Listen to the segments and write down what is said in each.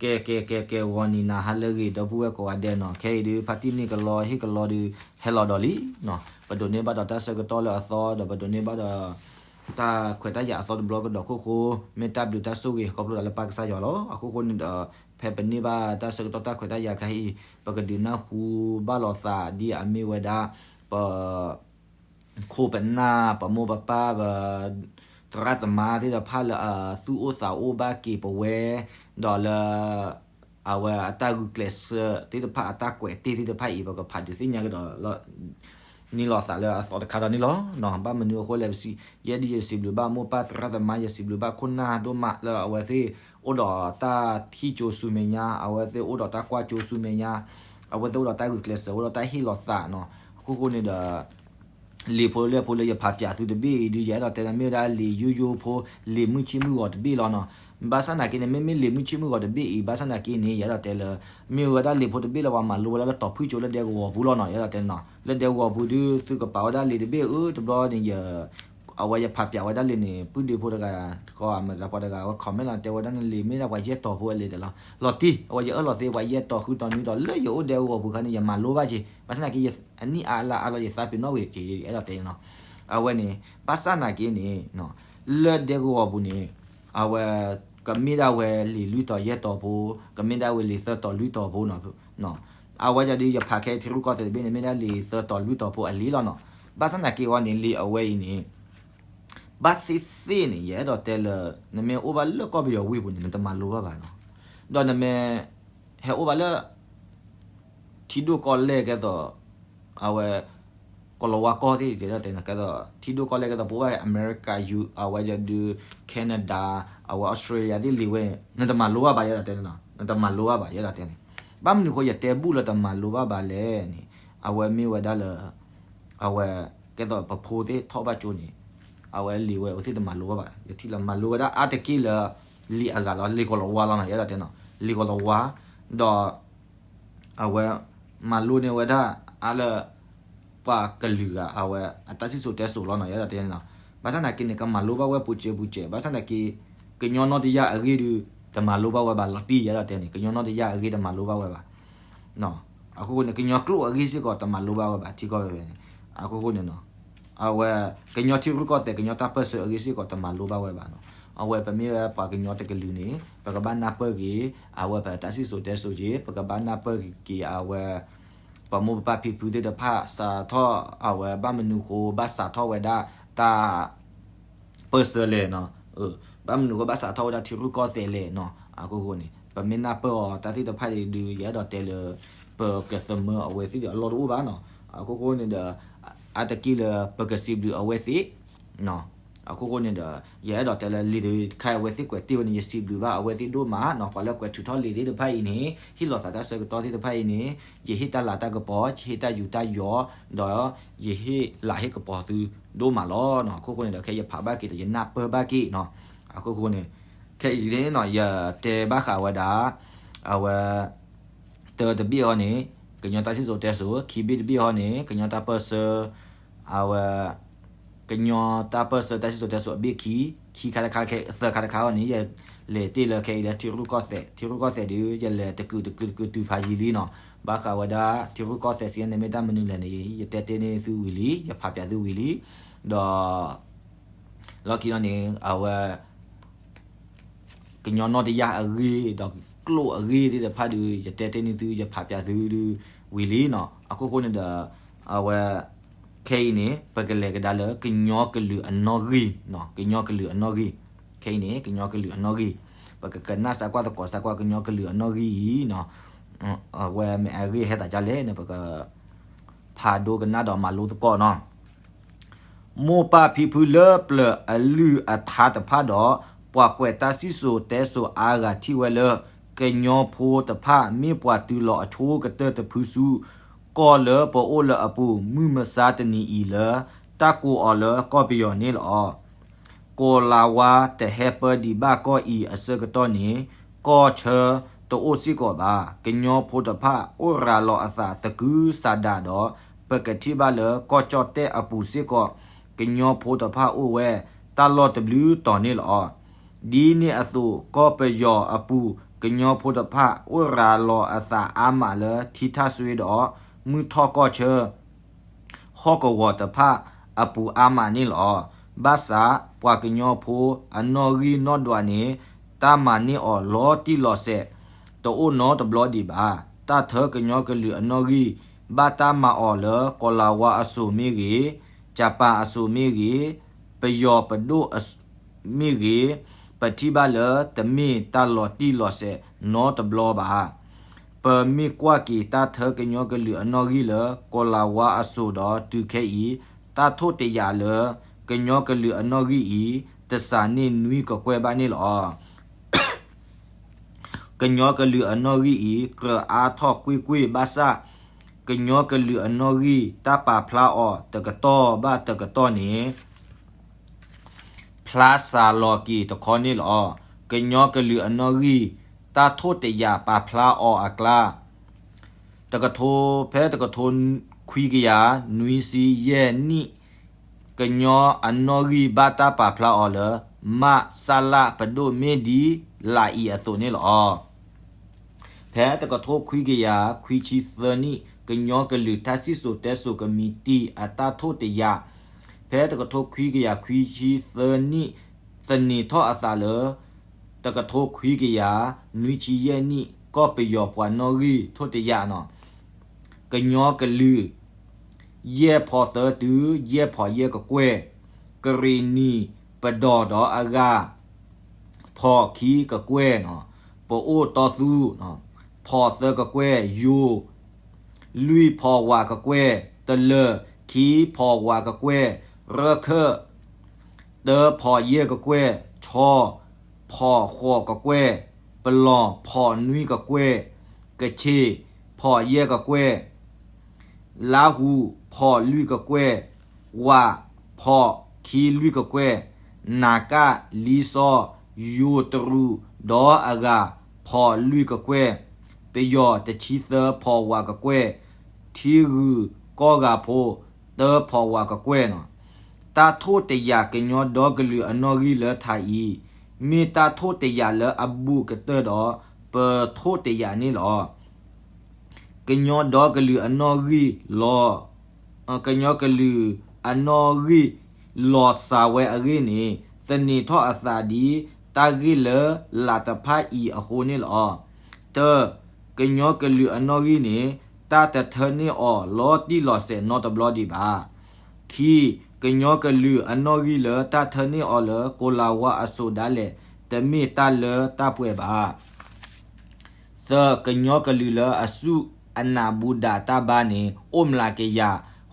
ကဲ ကဲ ကဲ ကဲ ဂီၤနံၤနၤဟါလၢအဂ့ၤ ဒီပုၢ်ဝဲၢ်ကိးဂၤဒဲးနီၤ, ခဲအံၤဒုး ဖါတံၢ်န့ၢ်ကလီဟ့ၣ်ကလီဒုး ဟဲလီၤဒီးလံနီၤ, ပဒိးန့ၢ်ဘၣ်ဒီးတၢ်ဆၢကတီၢ်လၢအသီ ဒီးပဒိးန့ၢ်ဘၣ်ဒီး တၢ်ခွဲးတၢ်ယာ်အသီတဘျီကဒီးခိၣ်ဃိ, မ့ၢ်တၢ်ဘျုးတၢ်ဆိၣ်ဂ့ၤ ခီဖျိလၢပၢ်ကစၢ်ယွၤလီၤ. အခိၣ်ဃိန့ၣ်ဒီး ဖဲပန့ၢ်ဘၣ်တၢ်ဆၢကတီၢ်တၢ်ခွဲးတၢ်ယာ်ခါအံၤ ပကဒုးနၢ်ဟူဘၣ်လိာ်သးဒ်အမ့ၢ်ဝဲဒၣ် ပ ခိၣ်ပနၢ် ပမိၢ်ပပၢ် ပသရၣ်သမါသ့ၣ်တဖၣ်လၢအသူၣ်အိၣ်သးအိၣ်ဘၣ်က့ၤပဝဲ, ဒီးလၢ အဝဲအတၢ်ဂုာ်ကျဲးစၢးသ့ၣ်တဖၣ် အတၢ်ကွဲးတ့ၢ်သ့ၣ်တဖၣ်အံၤ ပကဖးဒုးသ့ၣ်ညါကဒီး န့ၢ်လိာ်သးလၢအသီတခါဒီးန့ၣ်လီၤ. ဘၣ်မနုၤအဃိလဲၣ် ပစံး ယဲဒၣ်ယစံးဘျုးဘၣ်မိၢ်ပၢ်သရၣ်သမါ ယစံးဘျုးဘၣ်ခိၣ်နၢ်ဒိၣ်မးလၢအဝဲသ့ၣ်အိၣ်ဒီးတၢ်ထံၣ်ကၠိဆူမဲာ်ညါ, အဝဲသ့ၣ်အိၣ်ဒီးတၢ်ကွၢ်ကၠိဆူမဲာ်ညါ, အဝဲသ့ၣ်အိၣ်ဒီးတၢ်ဂုာ်ကျဲးစၢး အိၣ်ဒီးတၢ်ဟ့ၣ်လီၤသးနီၤ. အခိၣ်ဃိန့ၣ်ဒီး လံာ်ဖိလံာ်ဖိလၢယဖးပၠးသုတဘ့ၣ်အံၤဒုး ယအဲၣ်ဒိးတဲလၢမ့ၢ်ဝဲဒၣ်လံာ်ယိယိဖိ လံာ်မုၢ်ဆ့ၣ်မုၢ်ဂီၤတဘ့ၣ်လီၤနီၤ. ဘၣ်ဆၣ်သနာ်က့န့ၣ် မ့မ့ၢ်လံာ်မုၢ်ဆ့ၣ်မုၢ်ဂီၤတဘ့ၣ်အံၤ ဘၣ်ဆၣ်သနာ်က့န့ၣ် ယအဲၣ်ဒိးတဲလၢ မ့ၢ်ဝဲဒၣ်လံာ်ဖိတဘ့ၣ်လၢပှၤမၤလိဝဲဒၣ်လၢတီၤဖုၣ်ကၠိလၢဒဲကဝီၤပူၤလီၤနီၤ. ယအဲၣ်ဒိးတဲနီၤ လၢဒဲကဝီၤပူၤဒုး သုကပာ်ဝဲဒၣ်လံာ်တဘ့ၣ်အၢတဘျီန့ၣ် အဝဲယဖးပၠးဝဲဒၣ်လံာ်န့ၣ် ပုၢ်ဒ့ဖိတဂၤ တခီအမတၤပှၤတဂၤ အဝဲ comment လီၤ တဲဝဲဒၣ်န့ၣ်လံာ်မ့ၢ်ဒၣ်ပှၤယဲၢ်တီၤဖိအလံာ်တဲလီၤ. လီၤတံၢ် အဝဲယအၢၣ်လီၤသ့ပှၤယဲၢ်တီၤဃုတီၤနွံတီၤ လၢယအိၣ်ဒဲကဝီၤပူၤခါန့ၣ် ယမၤလိဘၣ်က့ၤ ဘၣ်ဆၣ်သနာ်က့ အနံၣ်အါလါအါလီၤ ယသးပ့ၤနီၣ်ဝံၤ ယအဲၣ်ဒိးတဲန့ၣ်နီၤ. အဝဲန့ၣ် ဘၣ်ဆၣ်သနာ်က့န့ၣ် လၢဒဲကဝီၤပူၤန့ၣ် အဝဲ ကမ့ၢ်ဒၣ်ဝဲလံာ်လွံၢ်တီၤယဲၢ်တီၤဖိ, ကမ့ၢ်ဒၣ်ဝဲလံာ်သၢတီၤလွံၢ်တီၤဖိနီၤ. အဝဲဒၣ်ဒုးယဖးခဲထံရူၢ်ကီၢ်သဲးတဘ့ၣ်န့ၣ် မ့ၢ်ဒၣ်လံာ်သၢတီၤလွံၢ်တီၤဖိအလံာ်လီၤနီၤ. ဘၣ်ဆၣ်သနာ်က့အီၤန့ၣ် လံာ်အဝဲအံၤန့ၣ် ဘၣ်သ့ၣ်သ့ၣ်န့ၣ် ယအဲၣ်ဒိးတဲလၢ နမ့ၢ်အိၣ်ဘၣ်လၢကီၢ်ပယီၤဝ့ၢ်ပူၤန့ၣ် နတမၤလိဘၣ်ဘၣ်နီၤ. ဒီးနမ့ၢ် ဟဲအိၣ်ဘၣ်လၢ ထံဒိၣ်ကီၢ်လဲၢ်ကဲသိး အဝဲ ကီၤလၤဝါကီၢ်သ့ၣ် ယအဲၣ်ဒိးတဲန့ၣ် ကဲသိး ထံဒိၣ်ကီၢ်လဲၢ်ကဲသိး ပအိၣ်ဘၣ်အမဲရကၤ ယူၤ အဝဲဒၣ်ဒုး Canada အဝဲ Australia သ့ၣ်လံာ်ဝဲ နတမၤလိဘၣ်ဘၣ် ယအဲၣ်ဒိးတဲန့ၣ်နီၤ နတမၤလိဘၣ်ဘၣ် ယအဲၣ်ဒိးတဲန့ၣ်. ဘၣ်မနုၤဃိယတဲဘူၣ်လၢတမၤလိဘၣ်ဘၣ်လဲၣ်န့ၣ် အဝဲမ့ၢ်ဝဲဒၣ်လၢ အဝဲ ကဲသိးပဖိသ့ၣ်ထီၣ်ဘၣ်ကၠိန့ၣ် အဝဲလံာ်ဝဲအဝဲသ့ၣ်တမၤလိဘၣ်ဘၣ် ယထံၣ်လၢမၤလိဝဲဒၣ်အါတက့ၢ်လၢ လံာ်အဂၤလီၤ လံာ်ကီၤလၤဝါလီၤနီၤ ယအဲၣ်ဒိးတဲနီၤ လံာ်ကီၤလၤဝါ ဒီး အဝဲ မၤလိန့ၢ်ဝဲဒၣ် အါလၢ ပှၤကလုာ်ဂၤ အဝဲ အတၢ်စံၣ်စိၤတဲစိၤလီၤနီၤ ယအဲၣ်ဒိးတဲန့ၣ်နီၤ. ဘၣ်ဆၣ်သနာ်က့န့ၣ် ကမၤလိဘၣ်ဝဲပူၤစဲးပူၤစဲး ဘၣ်ဆၣ်သနာ်က့ ကညီနီၢ်တယၢ်အဂ့ၢ်ဒုး တမၤလိဘၣ်ဝဲဘၣ်လီၤတံၢ် ယအဲၣ်ဒိးတဲန့ၣ် ကညီနီၢ်တယၢ်အဂ့ၢ်တမၤလိဘၣ်ဝဲဘၣ် အခိၣ်ဃိန့ၣ် ကညီကျိာ်အဂ့ၢ်စ့ၢ်ကီးတမၤလိဘၣ်ဝဲဘၣ် ထံကီၢ်ဝဲန့ၣ် အခိၣ်ဃိန့ၣ်နီၤ အဝဲ ကညီထံရူၢ်ကီၢ်သဲး ကညီတၢ်ပၢၢ်ဆၢအဂ့ၢ်စ့ၢ်ကီးတမၤလိဘၣ်ဝဲဘၣ်နီၤ. အဝဲပမ့ၢ်ဝဲပှၤကညီတကလုာ်န့ၣ် ပကဘၣ်နၢ်ပၢၢ်က့ၤ အဝဲပတၢ်စံၣ်စိၤတဲစိၤက့ၤ ပကဘၣ်နၢ်ပၢၢ်က့ၤအဝဲ ပမိၢ်ပပၢ်ဖံဖုသ့ၣ်တဖၣ် စးထီၣ်အဝဲဘၣ်မနုၤဃိ ဘၣ်စးထီၣ်ဝဲဒၣ်တၢ် ပၢၢ်ဆၢလဲၣ်နီၤ, ဘၣ်မနုၤဃိဘၣ်စးထီၣ်ဝဲဒၣ်ထံရူၢ်ကီၢ်သဲးလဲၣ်နီၤ, အခိၣ်ဃိန့ၣ် ပမ့ၢ်နၢ်ပၢၢ်အီၤတၢ်သ့ၣ်တဖၣ်အံၤဒုး ယအဲၣ်ဒိးတဲလၢ ပကသမၢအဝဲသ့ၣ်ဒီးအလီၢ်တအိၣ်ဘၣ်နီၤ, အခိၣ်ဃိန့ၣ်ဒီး အါတက့ၢ်လၢပကစံးဘျုးအဝဲသ့ၣ် အခိၣ်ဃိန့ၣ်ဒီး ယအဲၣ်ဒိးတဲလၢလံာ်တခါအဝဲသ့ၣ်ကွဲးတ့ၢ်ဝဲန့ၣ် ယစံးဘျုးဘၣ်အဝဲသ့ၣ်ဒိၣ်မးနီၤ, ပှၤလၢကွဲးထုးထီၣ်လံာ်သ့ၣ်တဖၣ်အံၤန့ၣ် ဟ့ၣ်လီၤသးတၢ်ဆၢကတီၢ်သ့ၣ်တဖၣ်အံၤန့ၣ် ယဟ့ၣ်တၢ်လၤတၢ်ကပီၤ ယဟ့ၣ်တၢ်ယူးတၢ်ယီၤ ဒီးယဟ့ၣ်လၤဟ့ၣ်ကပီၤသုဒိၣ်မးလီၤနီၤ, အခိၣ်ဃိန့ၣ်ဒီး ခဲယဖးဘၣ်က့ၤဒီးယနၢ်ပၢၢ်ဘၣ်က့ၤနီၤ, အခိၣ်ဃိန့ၣ် ခဲအံၤန့ၣ်နီၤ ယတဲဘၣ်ဃးဝဲဒၣ် အဝဲ တၢတဘ့ၣ်အီၤန့ၣ် ကညီတၢ်စံၣ်စိၤတဲစိၤ, ခံဘ့ၣ်တဘ့ၣ်အီၤန့ၣ် ကညီတၢ်ပၢၢ်ဆၢ, အဝဲ ကညီတၢ်ပၢၢ်ဆၢတၢ်စံၣ်စိၤတဲစိၤအဘ့ၣ်ခံ, ခံခါတခါ သၢခါတခါအီၤန့ၣ် ယလဲၤတ့ၢ်လၢခဲအံၤလၢထံရူၢ်ကီၢ်သဲး, ထံရူၢ်ကီၢ်သဲးဒုး ယလဲၤတကုာ်တကုာ်တကုာ်တုၤဖးယံာ်လံနီၤ, ဘၣ်ဃးဝဲဒၣ်ထံရူၢ်ကီၢ်သဲးစံးန့ၣ် မ့ၢ်တၢ်မနုၤလဲၣ်န့ၣ် ယတဲတ့ၢ်န့ၢ်သုဝံၤလံ, ယဖးပၠးသုဝံၤလံ, ဒီး လီၢ်ခံအီၤန့ၣ် အဝဲ ကညီနီၢ်တယၢ်အဂ့ၢ် ဒီးကျိာ်အဂ့ၢ်သ့ၣ်တဖၣ်ဒုး ယတဲတ့ၢ်န့ၢ်သု ယဖးပၠးသုဒုးဝံၤလံနီၤ, အခိၣ်ဃိန့ၣ်ဒီး အဝဲ ခဲအံၤန့ၣ် ပကလဲၤကဒါလၢကညီကလုာ်အနီၣ်ဂံၢ်, ကညီကလုာ်အနီၣ်ဂံၢ်, ခဲအံၤန့ၣ် ကညီကလုာ်အနီၣ်ဂံၢ်, ပကကနၣ်စၢ်ကွၢ်သကိးစၢ်ကွၢ်ကညီကလုာ်အနီၣ်ဂံၢ်အံၤနီၤ, အဝဲမ့ၢ်အဂ့ၢ်ဟဲသးဒ်လဲၣ်န့ၣ် ပက ဖးဒိကနၣ်ဒီးမၤလိသကိးနီၤ. မိၢ်ပၢ်ဖံဖုလၢပျၢၤအလုၢ်အထါတဖၣ်ဒီး ပှၤကွဲးတၢ်စံၣ်စိၤတဲစိၤအါဂၤထံၣ်ဝဲလၢ ကညီဖိတဖၣ်မ့ၢ်ပှၤတုၤလီၤအဆိကတၢၢ်တဖုဆူ ကီၢ်လၢပအိၣ်လၢအပူၤ မုၢ်မဆါတနံၤအံၤလၢ တၢ်ကိးအီၤလၢကီၢ်ပယီၤန့ၣ်လီၤ. ကိၤလၤဝါတဟဲပၢဒံးဘၣ်ကီၢ်အံၤအဆၢကတီၢ်န့ၣ် ကီၢ်ဆၢတအိၣ်စ့ၢ်ကီးဘၣ်. ကညီဖိတဖၣ်အိၣ်ရၤလီၤအသးသကုၤဆးဒးဒီး ပကထံၣ်ဘၣ်လၢကီၢ်ကၠီၣ်တဲၣ်အပူၤစ့ၢ်ကီး ကညီဖိတဖၣ်အိၣ်ဝဲ တၢ်လီၢ်တဘျုးတီၤန့ၣ်လီၤ. ဒ်န့ၣ်အသိး ကီၢ်ပယီၤအပူၤ ကညီဖိတဖၣ်အိၣ်ရၤလီၤအသးအါမးလၢထံထၣ်စွ့ဒီး မုၢ်ထီၣ်ကီၢ်ဆၢ ဟီၣ်ကဝီၤတဖၣ်အပူၤအါမးန့ၣ်လီၤ. ဘၣ်ဆၣ်ပှၤကညီဖိအနီၣ်ဂံၢ်နီၣ်ဒွးန့ၣ် တၢ်မၤန့ၢ်အီၤလီၤတံၢ်လီၤဆဲး တအိၣ်နီတဘျီဒံးဘၣ်. တၢ်ထၢကညီကလုာ်အနီၣ်ဂံၢ် ဘၣ်တၢ်မၤအီၤလၢကီၤလၤဝါအစိၤမ့ၢ်ဂ့ၤ, ကၠၤပၤအစိၤမ့ၢ်ဂ့ၤ, ပယီၤပဒိၣ်အစိၤ မ့ၢ်ဂ့ၤ, ပထံၣ်ဘၣ်လၢတမ့ၢ်တၢ်လီၤတံၢ်လီၤဆဲးနီတဘျီဘၣ်. ပမ့ၢ်ကွၢ်က့ၤတၢ်ထၢကညီကလုာ်အနီၣ်ဂံၢ်လၢကီၤလၤဝါအစိၤဒီးတုၤခဲအံၤ, တၢ်ထိၣ်တယာ်လၢကညီကလုာ်အနီၣ်ဂံၢ်အံၤ တစှၤန့ၢ်နွံကကွဲၢ်ဘၣ်န့ၣ်လီၤ. ကညီကလုာ်အနီၣ်ဂံၢ်အံၤ ကြၢးအါထီၣ်ကွ့ၢ်ကွ့ၢ်ဘၣ်ဆၣ်, ကညီကလုာ်အနီၣ်ဂံၢ်တၢ်ပာ်ဖျါအီၤတကတီၢ်ဘၣ်တကတီၢ်န့ၣ် ဖျါစှၤလီၤက့ၤတခီန့ၣ်လီၤ. ကညီကလုာ်အနီၣ်ဂံၢ် တၢ်ထိၣ်တယာ်ပာ်ဖျါအီၤအကျါ တကထိ ဖဲတကထိခွံကယၤနွံဆံယဲၢ်နံၣ် ကညီအနီၣ်ဂံၢ်ဘၣ်တၢ်ပာ်ဖျါအီၤလၢ မးစၣ်လၣ်ပဒိၣ်မ့ၢ်ဒ်လာ်အံၤအသိးန့ၣ်လီၤ. ဖဲတကထိခွံကယၤခွံဆံသၢနံၣ် ကညီကလုာ်တၢ်စံၣ်စိၤတဲစိၤကမံးတံာ်အတၢ်ထိၣ်တယာ်, ဖဲတကထိခွံကယၤခွံဆံသၢနံၣ် သန့ၤထီၣ်အသးလၢ တကထိခွံကယၤနွံဆံယဲၢ်နံၣ် ကီၢ်ပယီၤပှၤနီၣ်ဂံၢ်ထိၣ်တယာ်န့ၣ် ကညီကလုာ် ယဲၢ်ဖီသၢတုၤ ယဲၢ်ဖီယဲၢ်ကကွဲၢ်, ကရ့ၣ်နံၤပဒီၢ်ဒီးအဂၤ ဖီခံကကွဲၢ်, ပအိၣ်တီသူ ဖီသၢကကွဲၢ်, ယိၤ လွံၢ်ဖီဝးကကွဲၢ်, တလၢၤ ခံဖီဝးကကွဲၢ်, ရခၢၣ် တၢဖီယဲၢ်ကကွဲၢ်, ခၠီ ဖီဃိးကကွဲၢ်, ပလီၢ် ဖီနွံကကွဲၢ်, ကခ့ၣ် ဖီယဲၢ်ကကွဲၢ်, လါဟူ ဖီလွံၢ်ကကွဲၢ်, ဝး ဖီခံလွံၢ်ကကွဲၢ်, နၤကၣ် လံစီ ယိၤတရူးဒီးအဂၤ ဖီလွံၢ်ကကွဲၢ်, ပယီၤတဆံသၢ ဖီဝးကကွဲၢ်, ထံဂုၤကီၢ်ဂၤဖိ တၢဖီဝးကကွဲၢ်န့ၣ် တၢ်ထိၣ်တယာ်ကညီဒီကလုာ်အနီၣ်ဂံၢ်လၢထးအံၤ မ့ၢ်တၢ်ထိၣ်တယာ်လၢအဘူးကတၢၢ်ဒီး ပထိၣ်တယာ်န့ၣ်လီၤ. ကညီဒီကလုာ်အနီၣ်ဂံၢ်လီၤ ကညီကလုာ်အနီၣ်ဂံၢ်လီၤစှၤဝဲအဂ့ၢ်န့ၣ် သန့ၤထီၣ်အသးဒ်တၢ်ဂ့ၢ်လၢလာ်တဖၣ်အံၤအဃိန့ၣ်လီၤ. တၢ, ကညီကလုာ်အနီၣ်ဂံၢ်န့ၣ် တၢ်တထၢန့ၢ်အီၤလီၤတံၢ်လီၤဆဲးနီတဘျီဒံးဘၣ်. ခံ, ကညီကလုာ်အနီၣ်ဂံၢ်လၢတၢ်ထၢန့ၢ်အီၤလၢကီၤလၤဝါအစိၤဒၣ်လဲာ် တမ့ၢ်တၢ်လၢတၢ်ပှဲၤဘၣ်. သၢ, ကညီကလုာ်လၢအစူၢ်အနာ်ဘူးဒးတၢ်ဘါန့ၣ် အိၣ်မျးကယၤ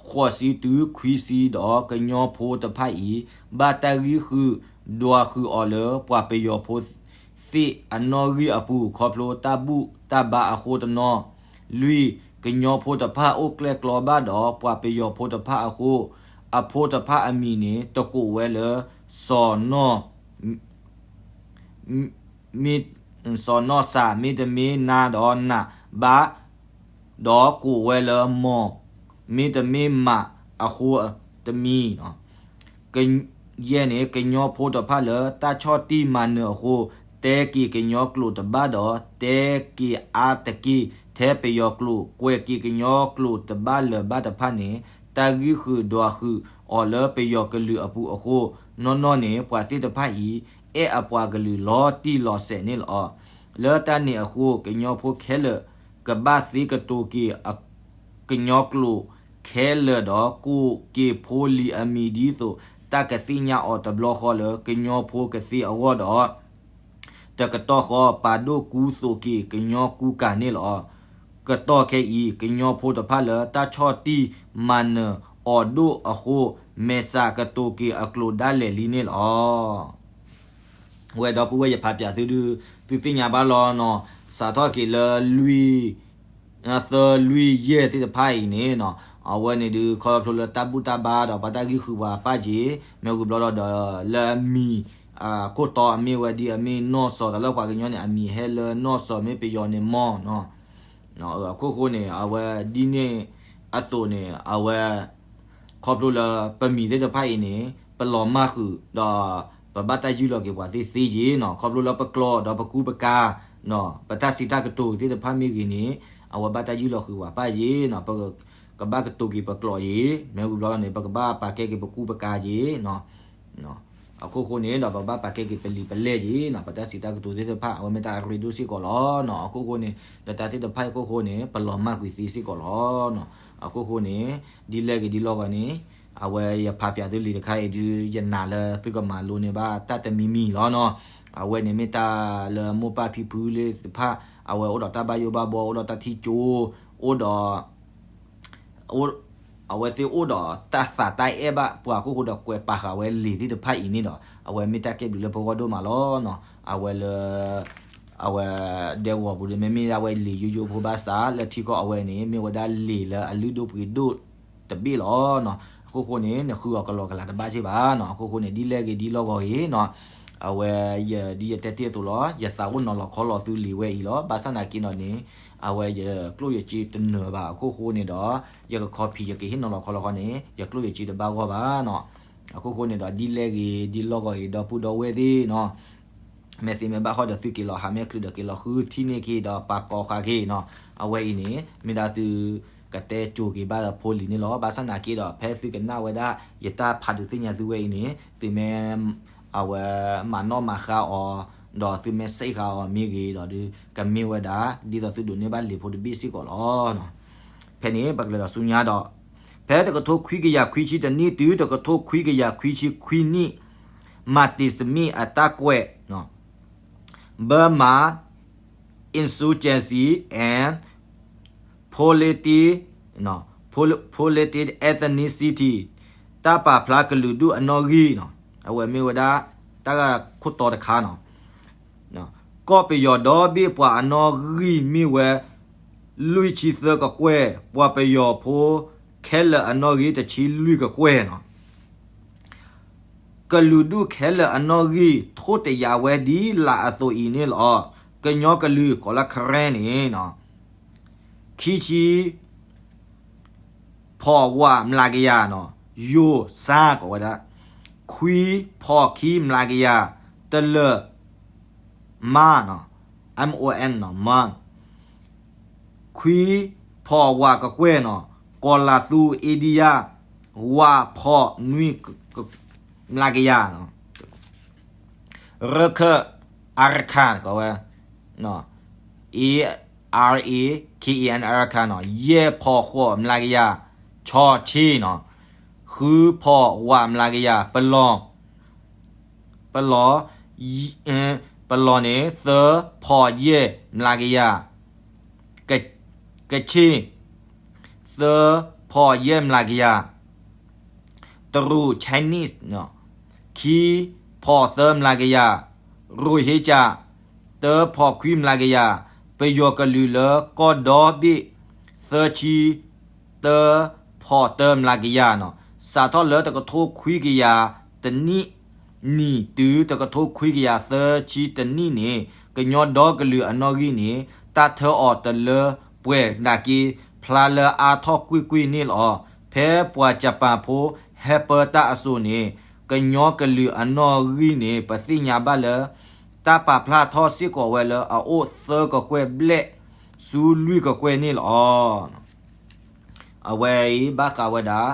ဃိးဆံတုၤခွံဆံဒီး ကညီဖိတဖၣ်အံၤ ဘၣ်တၢ်ဂံၢ်ဃုာ်ဒွးဃုာ်အီၤလၢပှၤပယီၤဖိသ့ၣ်အနီၣ်ဂံၢ်အပူၤ ခီဖျိတၢ်ဘူၣ်တၢ်ဘါအဃိတနီၤ. လွံၢ်, ကညီဖိတဖၣ်အိၣ်ကျဲၣ်ကျီဘၣ်ဒီးပှၤပယီၤဖိတဖၣ်အဃိ အဖိတဖၣ်အမံၤန့ၣ် တကိးဝဲလၢ စီၤနီၢ် မ့ၢ် စီၤနီၢ်စး မ့တမ့ၢ်နၤဒီးနးဘၣ် ဒီးကိးဝဲလၢမီၢ် မ့တမ့ၢ်မးအဃိတမံၤ. ယဲၢ်န့ၣ် ကညီဖိတဖၣ်လၢတၢ်ဆီၣ်တံၢ်မၤနၢၤအဃိ တဲက့ၤကညီကျိာ်တဘၣ်ဒီး တဲက့ၤအါတက့ၢ်ထဲပယီၤကျိာ် ကွဲးက့ၤကညီကျိာ်တဘၣ်လၢၤဘၣ်တဖၣ်န့ၣ် တၢ်ဂံၢ်ဃုာ်ဒွးဃုာ်အီၤလၢပယီၤကလုာ်အပူၤအဃိ နီၢ်နီၢ်န့ၣ် ပှၤသ့ၣ်တဖၣ်အံၤ အဲၣ်အပှၤကလုာ်လီၤတံၢ်လီၤဆဲးန့ၣ်လီၤ. လၢတၢ်န့ၣ်အဃိ ကညီဖိခဲလၢာ် ကဘၣ်သ့ကတိၤက့ၤ ကညီကျိာ်ခဲလၢာ်ဒီး ကိးက့ၤဖိလံၤအမံၤဒ်သိး တၢ်ကသ့ၣ်ညါအီၤတဘျီဃီလၢကညီဖိကသ့အဂီၢ်ဒီး တကတီၢ်ဃီ ပာ်ဒိၣ်ကူသိးက့ၤကညီကူကၤန့ၣ်လီၤ. ကတီၢ်ခဲအံၤ ကညီဖိတဖၣ်လၢတၢ်ဆီၣ်တံၢ်မၤနၢၤအီၤဒိၣ်အဃိ မဲာ်ဆှးကတိၤက့ၤအကျိာ်ဒၣ်လဲာ်လံန့ၣ်လီၤ. ဝဲဒီပုၢ်ဝဲၢ်ယဖးပၠးသုဒုး သုသ့ၣ်ညါဘၣ်လီၤနီၤ စးထီၣ်က့ၤလၢလွံၢ် သၢလွံၢ်ယဲၢ်သ့ၣ်တဖၣ်အံၤန့ၣ်နီၤ အဝဲန့ၣ်ဒုးခီဖျိလၢတၢ်ဘူၣ်တၢ်ဘါဒီးပှၤတၢ်ဂံၢ်ဃုာ်ပှၤပာ်က့ၤ မ့ၢ်ဝံၤဘျီဒီး လၢအမံၤ ခိၣ်တီအမ့ၢ်ဝဲဒ်အမ့ၢ်နီၢ်စီၤ တၢ်လၢပှၤကညီန့ၣ် အမံၤဟဲလၢနီၢ်စီၤ မ့ၢ်ပယီၤန့ၣ်မီၢ်နီၤ အခိၣ်ဃိန့ၣ် အဝဲဒ်န့ၣ်အသိးန့ၣ် အဝဲ ခီဖျိလၢပမံၤသ့ၣ်တဖၣ်အံၤန့ၣ် ပလီၤမၢ်ဃုာ်ဒီး ပဘၣ်တၢ်ယုၢ်လီၤက့ၤပှၤသ့သ့က့ၤနီၤ ခီဖျိလၢပကျိာ်ဒီးပကူပကၤ ပတၢ်စံးတၢ်ကတိၤသ့ၣ်တဖၣ်မ့ၢ်ဂ့ၤန့ၣ် အဝဲဘၣ်တၢ်ယူၢ်လီၤဃုာ်ပှၤပၢ်ယ့ၤနီၤ, ပကဘၣ်ကတိၤက့ၤပကျိာ်ယ့ၤ, မ့ၢ်ဝံၤဘျီလီၤန့ၣ် ပကဘၣ်ပာ်ကဲက့ၤပကူပကၤယ့ၤနီၤ. အခိၣ်ဃိန့ၣ်ဒီး ပကဘၣ်ပာ်ကဲက့ၤပလံာ်ပလဲၢ်ယ့ၤနီၤ, ပတၢ်စံးတၢ်ကတိၤသ့ၣ်တဖၣ် အဝဲမ့ၢ်တၢ်အရ့ဒိၣ်စ့ၢ်ကီးလီၤနီၤ. အခိၣ်ဃိန့ၣ် ဒီးတၢ်သ့ၣ်တဖၣ်အံၤအခိၣ်ဃိန့ၣ် ပလီၤမၢ်ကွံာ်သ့စ့ၢ်ကီးလီၤ. အခိၣ်ဃိန့ၣ် ဒ်လဲၣ်ဂ့ၤဒ်လီၢ်ဂီၤန့ၣ် အဝဲယဖးပၠးသုလံာ်တခါအံၤဒုး ယနာ်လၢသုကမၤလိန့ၢ်ဘၣ်တၢ်တမံၤမံၤလီၤနီၤ. အဝဲန့ၣ်မ့ၢ်တၢ်လၢမိၢ်ပၢ်ဖံဖုလၢသ့ၣ်တဖၣ် အဝဲအိၣ်ဒီးတၢ်ဘၣ်ယိၣ်ဘၣ်ဘှီ အိၣ်ဒီးတၢ်ထံၣ်ကၠိ အိၣ်ဒီး အဝဲသ့ၣ်အိၣ်ဒီးတၢ်သးတၢ်အဲၣ်ဘၣ်ပှၤအခိၣ်ဃိဒီး ကွဲးပာ်ဃာ်ဝဲလံာ်သ့ၣ်တဖၣ်အံၤန့ၣ်ဒီး အဝဲမ့ၢ်တၢ်ကဲဘျုးလၢပဂီၢ်ဒိၣ်မးလီၤနီၤ. အဝဲလၢ အဝဲဒဲကဝီၤပူၤဒီး မ့မ့ၢ်ဒၣ်ဝဲလံာ်ယိယိဖိဘၣ်ဆၣ် လၢထံကီၢ်အဝဲန့ၣ် မ့ၢ်ဝဲဒၣ်လံာ်လၢအလုၢ်ဒိၣ်ပှ့ၤဒိၣ်တဘ့ၣ်လီၤနီၤ. အခိၣ်ဃိန့ၣ် နဃုအီၤကလီကလးတဘၣ်က့ၢ်ဘၣ်နီၤ. အခိၣ်ဃိန့ၣ် ဒ်လဲၣ်ဂ့ၤဒ်လီၢ်ဂီၤဂ့ၤနီၤ အဝဲယဒ်ယတဲတ့ၢ်အသိးလီၤ, ယသးအိၣ်နီၤလီၤခီလီၤသုလံာ်ဝဲအံၤလီၤ. ဘၣ်ဆၣ်နာ်က့နီၤန့ၣ် အဝဲယကျိၣ်ယစ့တနၢၤဘၣ်အခိၣ်ဃိန့ၣ်ဒီး ယက copy ယကဟ့ၣ်နီၤလီၤခီလီၤဃီန့ၣ် ယကျိၣ်ယစ့တဘၣ်ဂီၢ်ဘၣ်နီၤ. အခိၣ်ဃိန့ၣ်ဒီး ဒ်လဲၣ်ဂ့ၤဒ်လီၢ်ဂီၤဂ့ၤ ဒီပုၢ်ဒီဝဲၢ်သ့ၣ်နီၤ မ့ၢ်သ့မ့ၢ်ဘၣ်ဃီဒီး သုက့ၤလီၤဟးမဲာ်ချုးဒီးက့ၤလီၤဃုထံၣ်န့ၢ်က့ၤဒီးပာ်ကီၤဃာ်က့ၤနီၤ. အဝဲအံၤန့ၣ် မ့ၢ်ဒၣ်သုကတဲကိၤက့ၤဘၣ်ဒီးဖိလံၤန့ၣ်လီၤ. ဘၣ်ဆၣ်နာ်က့ဒီး ဖဲသုကနၣ်ဝဲဒၣ် ယတၢ်ဖးဒုးသ့ၣ်ညါသုဝဲအံၤန့ၣ် သုမ့ၢ် အဝဲမၤနီၣ်မၤဃါအီၤ ဒီးသုမ့ၢ်စံးဃာ်အီၤမ့ၢ်ဂ့ၤဒီး ကမ့ၢ်ဝဲဒၣ် ဒ်သိးသုဒိးန့ၢ်ဘၣ်လံာ်ဖိတဘ့ၣ်စ့ၢ်ကီးလီၤ. ဖဲန့ၣ် ပကလဲၤဒီးဆူညါဒီး ဖဲတကထိခွံကယၤခွံဆံတနံၣ်တုၤ တကထိခွံကယၤခွံဆံခွံနံၣ် Martin Smith အတၢ်ကွဲး Burma Insurgency and Politi- Politi- Ethnicity တၢ်ပာ်ဖျါကလုာ်ဒူၣ်အနီၣ်ဂံၢ်နီၤ. အဝဲမ့ၢ်ဝဲဒၣ် တၢ်ဂၤခိၣ်တီတခါနီၤ. ကီၢ်ပယီၤဒီဘ့ၣ်ပှၤအနီၣ်ဂံၢ်မ့ၢ်ဝဲ လွံၢ်ဆံသၢကကွဲၢ်, ပှၤပယီၤဖိခဲလၢာ်အနီၣ်ဂံၢ်တဆံလွံၢ်ကကွဲၢ်နီၤ. ကလုာ်ဒူၣ်ခဲလၢာ်အနီၣ်ဂံၢ် ထိၣ်တယာ်ဝဲဒ်လာ်အသိးအံၤန့ၣ်လီၤ. ကညီကလုာ် ကိးလၢ Karen န့ၣ် ခံဆံ ဖီၣ်ဝးမျးကယၤနီၤ, ယိၤစါကိးဝဲဒၣ်, ခွံဖီၣ်ခံမျးကယၤ, တလၢာ် မါနီၤ, M O N နီၤ, မါ, ခွံဖီၣ်ဝးကကွဲၢ်နီၤ, ကီၤလၤသူ India, ဝးဖီၣ်နွံ မျးကယၤနီၤ, ရခၢၣ် Arakan ကိးဝဲ, Arakan နီၤ, ယဲၢ်ဖီၣ်ဃိးမျးကယၤ, ခၠီၣ်ဆ့နီၤ, ဃုဖီၣ်ဝးမျးကယၤ, ပလီၢ် ပလီၢ်, ပလီၢ်န့ၣ် သၢဖီၣ်ယဲၢ်မျးကယၤ, ကဆ့ၣ်, သၢဖီၣ်ယဲၢ်မျးကယၤ, တရူး Chinese နီၤ, ခံဖီၣ်သၢမျးကယၤ, ရိၣ်ဟ့ကၠၣ် တၢဖီၣ်ခွံမျးကယၤ, ပယီၤကလုာ်လၢကီၢ်ဒီဘ့ၣ် သၢဆံ တၢဖီၣ်တၢမျးကယၤနီၤ. စးထီၣ်လၢတကထိခွံကယၤတနံၣ်နံၣ်တုၤ တကထိခွံကယၤသၢဆံတနံၣ်န့ၣ် ကညီဒီကလုာ်အနီၣ်ဂံၢ်န့ၣ် တၢ်ထၢအီၤတလၢပှဲၤနာ်က့ ဖျါလၢအါထီၣ်ကွ့ၢ်ကွ့ၢ်န့ၣ်လီၤ. ဖဲပှၤကၠပၤဖိဟဲပၢတၢ်အစိၤန့ၣ် ကညီကလုာ်အနီၣ်ဂံၢ်န့ၣ် ပသ့ၣ်ညါဘၣ်လၢ တၢ်ပာ်ဖျါထီၣ်စ့ၢ်ကီးဝဲလၢအအိၣ်သၢကကွဲၢ်ဘျဲၣ်ဆူလွံၢ်ကကွဲၢ်န့ၣ်လီၤ. အဝဲအံၤဘၣ်ဃးဝဲဒၣ်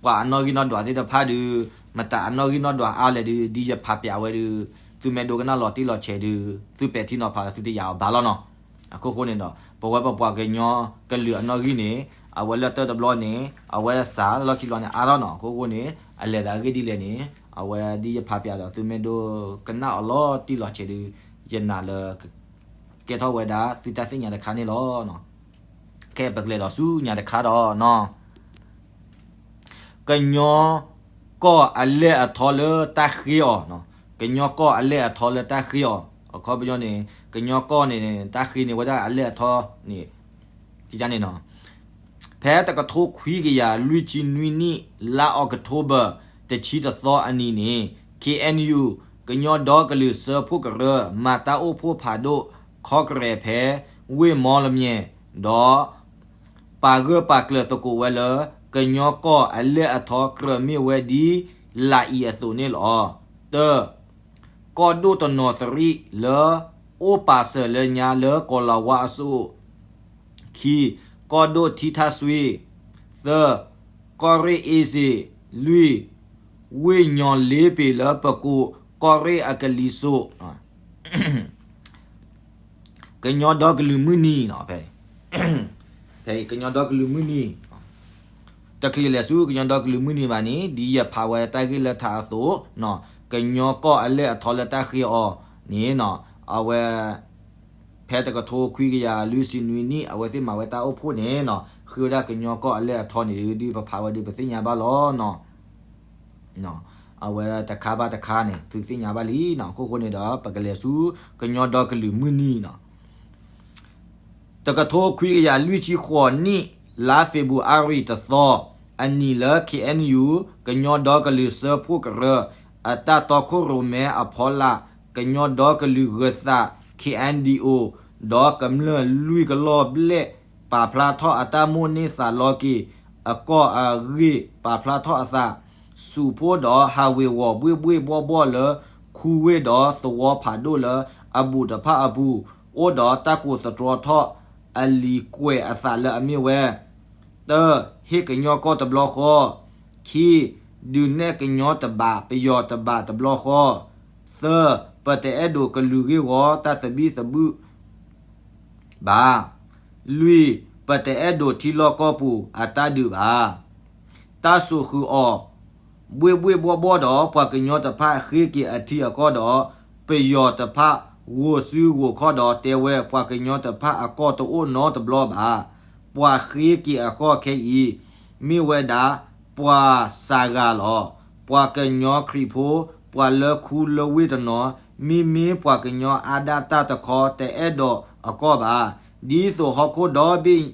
ပှၤအနီၣ်ဂံၢ်နီၣ်ဒွးသ့ၣ်တဖၣ်ဒုး မတၤအနီၣ်ဂံၢ်နီၣ်ဒွးအါလဲၣ်ဒုး ဒ်ယဖးပၠးဝဲဒုး သုမ့ၢ်ဒိကနၣ်လီၤတံၢ်လီၤဆဲးဒုး သုပဲာ်ထံနီၤဖးသုတယာ်အီၤဘၣ်လီၤနီၤ. အခိၣ်ဃိန့ၣ်ဒီး ပဝဲပပှၤကညီကလုာ်အနီၣ်ဂံၢ်န့ၣ် အဝဲလၢတၢၢ်တဘျီန့ၣ် အဝဲစးလီၢ်ခံဘျီန့ၣ်အါထီၣ်နီၤ. အခိၣ်ဃိန့ၣ် အလဲၤသးအဂ့ၢ်ဒ်လဲၣ်န့ၣ် အဝဲဒ်ယဖးပၠးဒီး သုမ့ၢ်ဒိကနၣ်အီၤလီၤတံၢ်လီၤဆဲးဒုး ယနာ်လၢ ကဲထီၣ်ဝဲဒၣ်သုတၢ်သ့ၣ်ညါတခါန့ၣ်လီၤ. ခဲအံၤပကလဲၤဒီးဆူညါတခါဒီးနီၤ ကညီကီၢ်အလဲၢ်အထီလၢတၢ်ဃ့အီၤ, ကညီကီၢ်အလဲၢ်အထီလၢတၢ်ဃ့အီၤ, အခီပညီန့ၣ် ကညီကီၢ်န့ၣ် တၢ်ဃ့န့ၢ်ဝဲဒၣ်အလဲၢ်အထီန့ၣ် န့ၣ် ဖဲတကထိခွံကယၤလွံၢ်ဆံနွံနံၣ် လါအီးကထိဘၢၣ် တဆံတသီအနံၤန့ၣ် K N U ကညီဒီကလုာ်စၢဖှိၣ်ကရၢ မၤတၢ်အိၣ်ဖှိၣ်ဖးဒိၣ်ခီကရဲးဖဲ ဝ့ၢ်မီလမၠဲၣ် ဒီး ပာ်ဂၢၢ်ပာ်ကျၢၤသကိးဝဲလၢ ကညီကီၢ်အလဲၢ်အထီကြၢးမ့ၢ်ဝဲဒ်လာ်အံၤအသိးန့ၣ်လီၤ. တၢ ကီၢ်ဒိၣ်တနီၤသရံးလၢ အိၣ်ပာ်စၢၤလၢညါလၢကီၤလၤဝါအစိၣ်, ခံ, ကီၢ်ဒိၣ်ထံထၣ်စွ့, သၢ, ကီၢ်ရ့ၣ်အ့စ့ၣ်, လွံၢ်, ဝ့ၢ်ညီလ့ပ့ၤလၢပကိးကီၢ်ရ့ၣ်အကလံၤစိး ကညီဒီကလုာ်မုၢ်နံၤ, ဖဲ ကညီဒီကလုာ်မုၢ်နံၤ, တချုးလဲၤဆူကညီဒီကလုာ်မုၢ်နံၤဘၣ်န့ၣ် ဒ်ယဖးဝဲတၢ်ဂ့ၢ်လၢထးအသိး, ကညီကီၢ်အလဲၢ်အထီလၢတၢ်ဃ့အီၤန့ၣ်, အဝဲ ဖဲတကထိခွံကယၤလွံၢ်ဆံနွံနံၣ် အဝဲသ့ၣ်မၤဝဲတၢ်အိၣ်ဖှိၣ်န့ၣ်, ဃ့ဝဲဒၣ်ကညီကီၢ်အလဲၢ်အထီန့ၣ် ဒ်ပဖးဝဲဒ်ပသ့ၣ်ညါဘၣ်လီၤ. အဝဲတခါဘၣ်တခါန့ၣ် သုသ့ၣ်ညါဘၣ်လံနီၤ. အခိၣ်ဃိန့ၣ်ဒီး ပကလဲၤဆူကညီဒီကလုာ်မုၢ်နံၤနီၤ. တကထိခွံကယၤလွံၢ်ဆံဃိးနံၣ် လါဖ့ၤဘြူၤအါရံၤတသီအနံၤလၢ ခ့ၣ်အဲၣ်ယူၣ် ကညီဒီကလုာ်စၢဖှိၣ်ကရၢ အတၢ်တီခိၣ်ရိၣ်မဲအဖီလာ် ကညီဒီကလုာ်ဂၢၤသး ခ့ၣ်အဲၣ်ဒီးအိၣ် ဒီးကမျၢၢ်လွံၢ်ကလီၢ်ဘျဲၣ် ပာ်ဖျါထီၣ်အတၢ်မိၣ်န့ၢ်သးလီက့ၤအကီၢ်အဂ့ၢ် ပာ်ဖျါထီၣ်အသး စူးဖှိၣ်ဒီးဟးဝ့ၤဝီၤဘှ့ၣ်ဘှ့ၣ်ဘှီၣ်ဘှီၣ်လၢ ခူဝ့ၢ်ဒီးသဝီဖးဒိၣ်လၢအဘူးတဖၣ်အပူၤ အိၣ်ဒီးတၢ်ကိးသတြီထီၣ်အလံာ်ကွဲးအသးလၢအမ့ၢ်ဝဲ, တၢ, ဟ့ၣ်ကညီကီၢ်တဘျီဃီ, ခံ, ဒုးနဲၣ်ကညီတဘး ပယီၤတဘးတဘျီဃီ, သၢ, ပတအဲၣ်ဒိးကလုာ်ဂ့ၢ်ဝီတၢ်သဘံၣ်သဘုၣ် ဘၣ်. လွံၢ်, ပတအဲၣ်ဒိးထံလီၢ်ကီၢ်ပူၤအတၢ်ဒုးဘၣ်. တၢ်စိာ်ဃုာ်အီၤ ဘှ့ၣ်ဘှ့ၣ်ဘှီၣ်ဘှီၣ်ဒီး ပှၤကညီတဖၣ်ဃ့က့ၤအထံအကီၢ်ဒီး ပယီၤတဖၣ်ဂိာ်စုဂိာ်ခီၣ်ဒီးတဲဝဲ ပှၤကညီတဖၣ်အကီၢ်တအိၣ်နီတဘျီဘၣ်. ပှၤဃ့က့ၤအကီၢ်ခဲအံၤ မ့ၢ်ဝဲဒၣ်ပှၤစှၤဂၤလီၤ. ပှၤကညီခရံာ်ဖိ ပှၤလၢခူလၢဝ့ၢ်တနီၤ မ့မ့ၢ်ပှၤကညီအါဒၣ်တၢ်တခီ တအဲၣ်ဒိးအကီၢ်ဘၣ်. ဒ်သိးဟီၣ်ခိၣ်ဒီဘ့ၣ်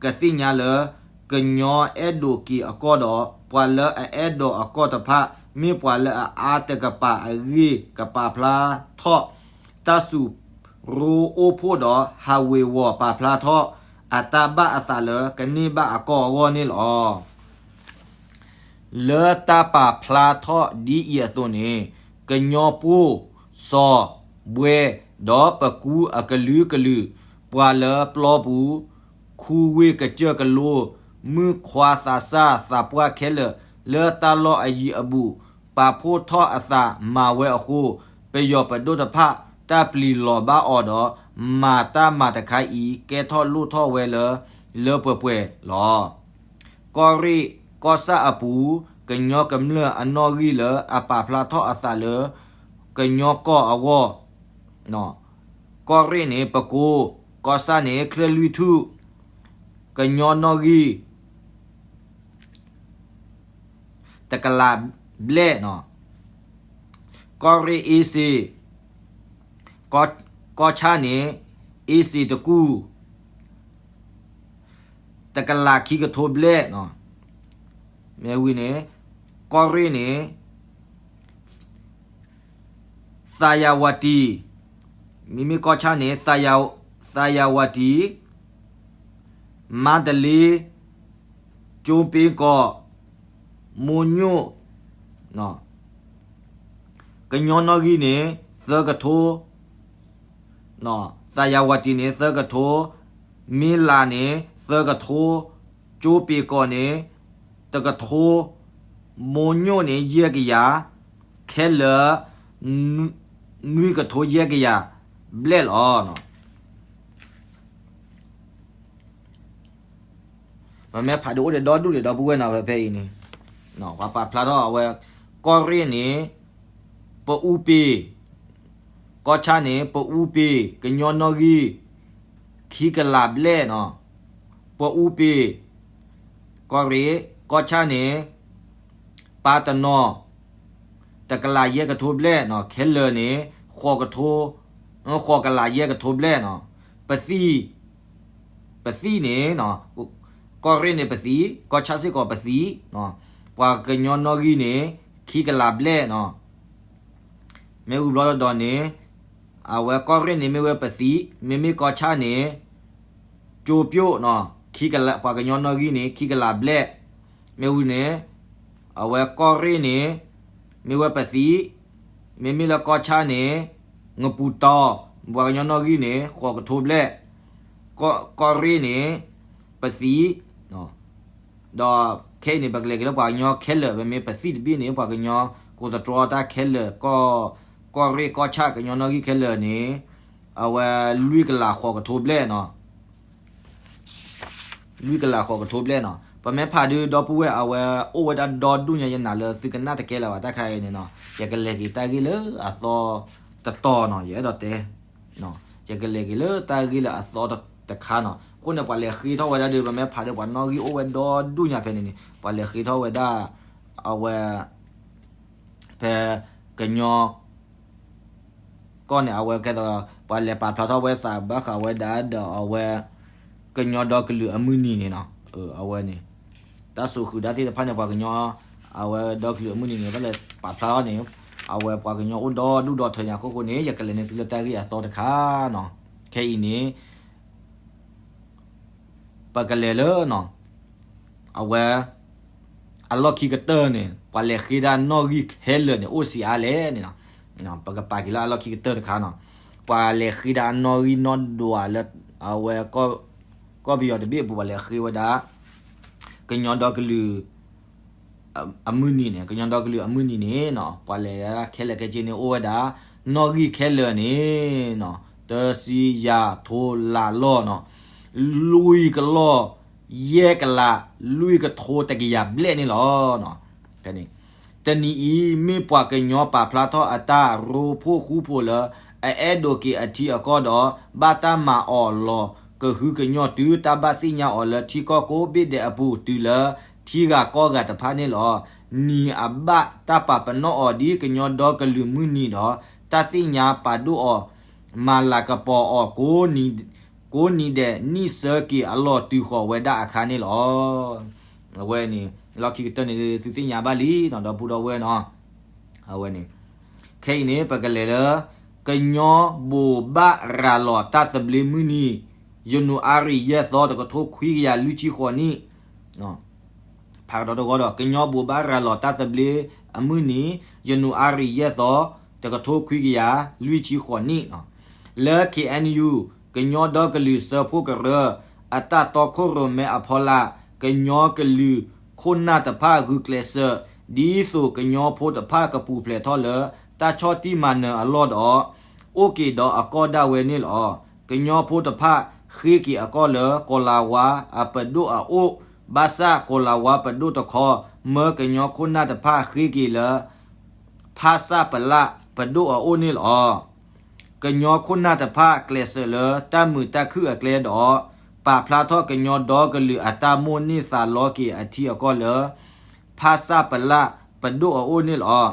ကသ့ၣ်ညါလၢ ကညီအဲၣ်ဒိးက့ၤအကီၢ်ဒီး ပှၤလၢအအဲၣ်ဒိးအကီၢ်တဖၣ် မ့ၢ်ပှၤလၢအအါတကပၤအဂ့ၢ် ကပာ်ဖျါထီၣ် တၢ်စူးရိၣ်အိၣ်ဖှိၣ်ဒီး ဟးဝ့ၤဝီၤပာ်ဖျါထီၣ် အတၢ်ဘၣ်အသးလၢကန့ၢ်ဘၣ်အကီၢ်အဂီၢ်န့ၣ်လီၤ. လၢတၢ်ပာ်ဖျါထီၣ်ဒ်အံၤအသိးန့ၣ် ကညီပှိၢ်, စီၤ, ဘှဲ, ဒီးပကူအကလုာ်ကလုာ်, ပှၤလၢပျီပူၤ, ခူဝ့ၢ်ကစၢၢ်ကလိ, မုၣ်ခွါသးစၢ်သးပှၢ်ခဲလၢာ် လၢတၢ်လီၢ်အယံၤအဘူး ပာ်ဖှိၣ်ထီၣ်အသးမၤဝဲအဃိ, ပယီၤပဒိၣ်တဖၣ် တၢ်ပျံၤလီၤဘၣ်အီၤဒီး မၤတၢ်မၤတခါအံၤ ကဲထီၣ်လိၣ်ထီၣ်ဝဲလၢ လၢပှဲၤပှဲၤလီၤ. ကီၢ်ရ့ၣ်ကီၢ်ဆၣ်အပူၤ ကညီကမျၢၢ်အနီၣ်ဂံၢ်လၢအပာ်ဖျါထီၣ်အသးလၢ ကညီကီၢ်အဂီၢ်, ကီၢ်ရ့ၣ်န့ၣ် ပကိး, ကီၢ်ဆၣ်န့ၣ် ချၢၣ်လွံၢ်ထူၣ်, ကညီနီၣ်ဂံၢ် တကလးဘျဲၣ်နီၤ, ကီၢ်ရ့ၣ်အ့စ့ၣ်, ကီၢ်ဆၣ်န့ၣ် အ့စ့ၣ်တကူၣ် တကလးခံကထိဘျဲၣ်နီၤ, မ့ၢ်ဝံၤန့ၣ် ကီၢ်ရ့ၣ်န့ၣ် သးယၤဝတံၤ, မ့မ့ၢ်ကီၢ်ဆၣ်န့ၣ် သးယၤဝတံၤ, မါတလ့, ကၠိပ့ကီၢ်, မိၢ်ညိၣ်, ကညီနီၣ်ဂံၢ်န့ၣ် သၢကထိ, သးယၤဝတံၤန့ၣ် သၢကထိ, မ့လးန့ၣ် သၢကထိ, ကၠိပ့ကီၢ်န့ၣ် တကထိ, မိၢ်ညိၣ်န့ၣ် ယဲၢ်ကယၤ, ခဲလၢာ် နွံကထိယဲၢ်ကယၤဘျဲၣ်လီၤ. ပမ့ၢ်ဖးဒိၣ်အိၣ်ဒီးဒူၣ်ဒီးဒီပုၢ်ဝဲၢ်နီၤ ဖဲဖဲအံၤန့ၣ် ပှၤပာ်ဖျါထီၣ်အဝဲ ကီၢ်ရ့ၣ်န့ၣ် ပအူပ့ၤ, ကီၢ်ဆၣ်န့ၣ် ပအူပ့ၤ ကညီနီၣ်ဂံၢ် ခံကလးဘျဲၣ်နီၤ, ပအူပ့ၤ ကီၢ်ရ့ၣ်, ကီၢ်ဆၣ်န့ၣ် ပၢ်တနီၤ တကလးယဲၢ်ကထိဘျဲၣ်နီၤ, ခဲလၢာ်န့ၣ် ဃိးကထိ, ဃိးကလးယဲၢ်ကထိဘျဲၣ်နီၤ, ပသံၣ်, ပသံၣ်န့ၣ် ကီၢ်ရ့ၣ်န့ၣ်ပသံၣ်, ကီၢ်ဆၣ်စ့ၢ်ကီးပသံၣ်, ပှၤကညီနီၣ်ဂံၢ်န့ၣ် ခံကလးဘျဲၣ်နီၤ, မ့ၢ်ဝံၤဘျီဒီးန့ၣ် အဝဲကီၢ်ရ့ၣ်န့ၣ်မ့ၢ်ဝဲပသံၣ်, မ့မ့ၢ်ကီၢ်ဆၣ်န့ၣ် ကၠိပျိၣ်နီၤ, ပှၤကညီနီၣ်ဂံၢ်န့ၣ် ခံကလးဘျဲၣ်, မ့ၢ်ဝံၤန့ၣ် အဝဲကီၢ်ရ့ၣ်န့ၣ် မ့ၢ်ဝဲပသံၣ်, မ့မ့ၢ်လၢကီၢ်ဆၣ်န့ၣ် ငပူၤတီၤ, ပှၤကညီနီၣ်ဂံၢ်န့ၣ် ဃိးကထိဘျဲၣ်, ကီၢ်ရ့ၣ်န့ၣ် ပသံ, ဒီးခဲအံၤန့ၣ် ပကလဲၤက့ၤလၢပှၤကညီခဲလၢာ်, ပမ့ၢ်ပသံတဘ့ၣ်န့ၣ် ပှၤကညီကိးသတြီတၢ်ခဲလၢာ်, ကီၢ်ရ့ၣ်ကီၢ်ဆၣ်ကညီနီၣ်ဂံၢ်ခဲလၢာ်န့ၣ် အဝဲလွံၢ်ကလးဃိးကထိဘျဲၣ်နီၤ. လွံၢ်ကလးဃိးကထိဘျဲၣ်နီၤ. ပမ့ၢ်ဖးဒုးဒီပုၢ်ဝဲၢ် အဝဲအိၣ်ဝဲဒၣ်ဒီဒူၣ်ညါ ယနာ်လၢသုကနၣ်တကဲလၢၤဘၣ် တၢ်ခါအံၤန့ၣ်နီၤ. ယကလဲၤက့ၤတၢ်ဂ့ၢ်လၢအသီတတီၤနီၤ, ယအဲၣ်ဒိးတဲ, ယကလဲၤက့ၤလၢတၢ်ဂ့ၢ်လၢအသီတခါနီၤ. အဃိန့ၣ် ပှၤလဲၤဃ့ထီၣ်ဝဲဒၣ်ဒီး ပမ့ၢ်ဖးဒီးပှၤနီၣ်ဂံၢ်အိၣ်ဝဲဒီဒူၣ်ညါဖဲန့ၣ်န့ၣ် ပှၤလဲၤဃ့ထီၣ်ဝဲဒၣ် အဝဲ ဖဲကညီကီၢ်န့ၣ် အဝဲကဲသိး ပှၤလဲၤပာ်ဖျါထီၣ်ဝဲသးဘၣ်ဃးဝဲဒၣ်ဒီးအဝဲ ကညီဒီကလုာ်အမုၢ်နံၤန့ၣ်နီၤ. အဝဲန့ၣ် တၢ်စိာ်ဃုာ်ဒၣ်သ့ၣ်တဖၣ်န့ၣ် ပှၤကညီ အဝဲဒီကလုာ်အမုၢ်နံၤန့ၣ် ဘၣ်လဲၤပာ်ဖျါထီၣ်န့ၣ် အဝဲပှၤကညီအိၣ်ဒီဒူၣ်ဒီထၢညါအဃိန့ၣ် ယကလဲၤန့ၢ်သုလၢတၢ်ဂ့ၢ်အသီတခါနီၤ. ခဲအံၤန့ၣ် ပကလဲၤလၢ အဝဲ အလီၢ်ခံကတၢၢ်န့ၣ် ပှၤလဲၤဃ့ဒၣ်နီၣ်ဂံၢ်ခဲလၢာ်န့ၣ် အိၣ်ဆံးအါလဲၣ်န့ၣ်နီၤ. ပကပာ်က့ၤလၢအလီၢ်ခံကတၢၢ်တခါနီၤ. ပှၤလဲၤဃ့ဒၣ်အနီၣ်ဂံၢ်နီၣ်ဒွးလၢ အဝဲ ကီၢ်ပယီၤတဘ့ၣ်အပူၤ ပှၤလဲၤဃ့ဝဲဒၣ် ကညီဒီကလုာ် အမုၢ်နံၤန့ၣ် ကညီဒီကလုာ်အမုၢ်နံၤန့ၣ်နီၤ ပှၤလဲၤဒၣ်ခဲလၢာ်ခဲဆ့န့ၣ် အိၣ်ဝဲဒၣ် နီၣ်ဂံၢ်ခဲလၢာ်န့ၣ်နီၤ တဆံယၤထိလးလီၢ်နီၤ လွံၢ်ကလီၢ် ယဲၢ်ကလး လွံၢ်ကထိတကယၤဘျဲၣ်န့ၣ်လီၤ. တနံၤအံၤ မ့ၢ်ပှၤကညီပာ်ဖျါထီၣ်အတၢ်ရိဖှိၣ်ဃူဖိးလၢ အအဲၣ်ဒိးက့ၤအထံအကီၢ်ဒီး ဘၣ်တၢ်မၤအီၤလီၤ ကဟုကညီၢ်တုၤတၢ်ဘၣ်သ့ၣ်ညါအီၤလၢထံကီၢ်ကိးဘ့ၣ်ဒဲးအပူၤတုၤလၢ ထံဂၤကီၢ်ဂၤတဖၣ်န့ၣ်လီၤ. နံၤအဘၣ်တၢ်ပာ်ပနီၣ်အီၤဒ်ကညီဒီကလုာ်မုၢ်နံၤဒီး တၢ်သ့ၣ်ညါပာ်ဒိၣ်အီၤ မၤလၤကပီၤအီၤ ကိးနံၤဒဲးနံၣ်ဆၢက့ၤအလီၢ်တုၤဃီၤဝဲဒၣ်အခါန့ၣ်လီၤ. အဝဲန့ၣ် လီၢ်ခံကတၢၢ်န့ၣ် သုသ့ၣ်ညါဘၣ်လံနီၤ ဒီပုၢ်ဒီဝဲၢ်နီၤ. အဝဲန့ၣ် ခဲအံၤန့ၣ် ပကလဲၤလၢ ကညီဘိးဘၣ်ရၤလီၤတၢ်သဘျ့မုၢ်နံၤ ယနူၤအါရံၤယဲၢ်သီ တကထိခွံကယၤလွံၢ်ဆံဃိးနံၣ် ဖးကဒီးတဝီဒီး ကညီဘိးဘၣ်ရၤလီၤတၢ်သဘျ့အမုၢ်နံၤ ယနူၤအါရံၤယဲၢ်သီ တကထိခွံကယၤလွံၢ်ဆံဃိးနံၣ်နီၤ လၢ ခ့ၣ်အဲၣ်ယူၣ် ကညီဒီကလုာ်စၢဖှိၣ်ကရၢ အတၢ်တီခိၣ်ရိၣ်မဲအဖီလာ် ကညီကလုာ်ခိၣ်နၢ်တဖၣ်ဂုာ်ကျဲးစၢး ဒ်သိးကညီဖိတဖၣ်ကပူၤဖျဲးထီၣ်လၢ တၢ်ဆီၣ်တံၢ်မၤနၢၤအလီၢ်ဒီး အိၣ်က့ၤဒီးအကီၢ်ဒၣ်ဝဲန့ၣ်လီၤ. ကညီဖိတဖၣ်ဃ့က့ၤအကီၢ်လၢ ကီၤလၤဝါအပဒိၣ်အအိၣ် ဘၣ်ဆၣ်ကီၤလၤဝါပဒိၣ်တခီ မၢကညီခိၣ်နၢ်တဖၣ်ဃ့က့ၤလၢ ဖါစၢ်ပလၢ်ပဒိၣ်အအိၣ်န့ၣ်လီၤ. ကညီခိၣ်နၢ်တဖၣ်ကျဲးစၢးလၢတၢ်မုာ်တၢ်ခုၣ်အကျဲဒီး ပာ်ဖျါထီၣ်ကညီဒီကလုာ်အတၢ်မိၣ်န့ၢ်သးလီက့ၤအထံအကီၢ်လၢ ဖါစၢ်ပလၢ်ပဒိၣ်အအိၣ်န့ၣ်လီၤ.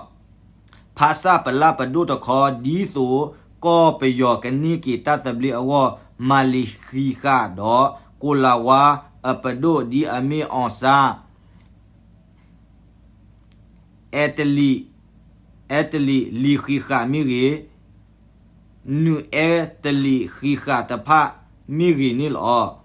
ဖါစၢ်ပလၢ်ပဒိၣ်တခီ ဒ်သိးကီၢ်ပယီၤကန့ၢ်က့ၤတၢ်သဘျ့အဂီၢ် မၤလံၤဃံးဃာ်ဒီး ကီၤလၤဝါအပဒိၣ်ဒ်အမ့ၢ် အောင်ဆန်း အဲတလံး, အဲတလံး လံၤဃံးဃာ်မ့ၢ်ဂ့ၤ, နုာ်အဲတလံးဃံးဃာ်တဖၣ်မ့ၢ်ဂ့ၤန့ၣ်လီၤ.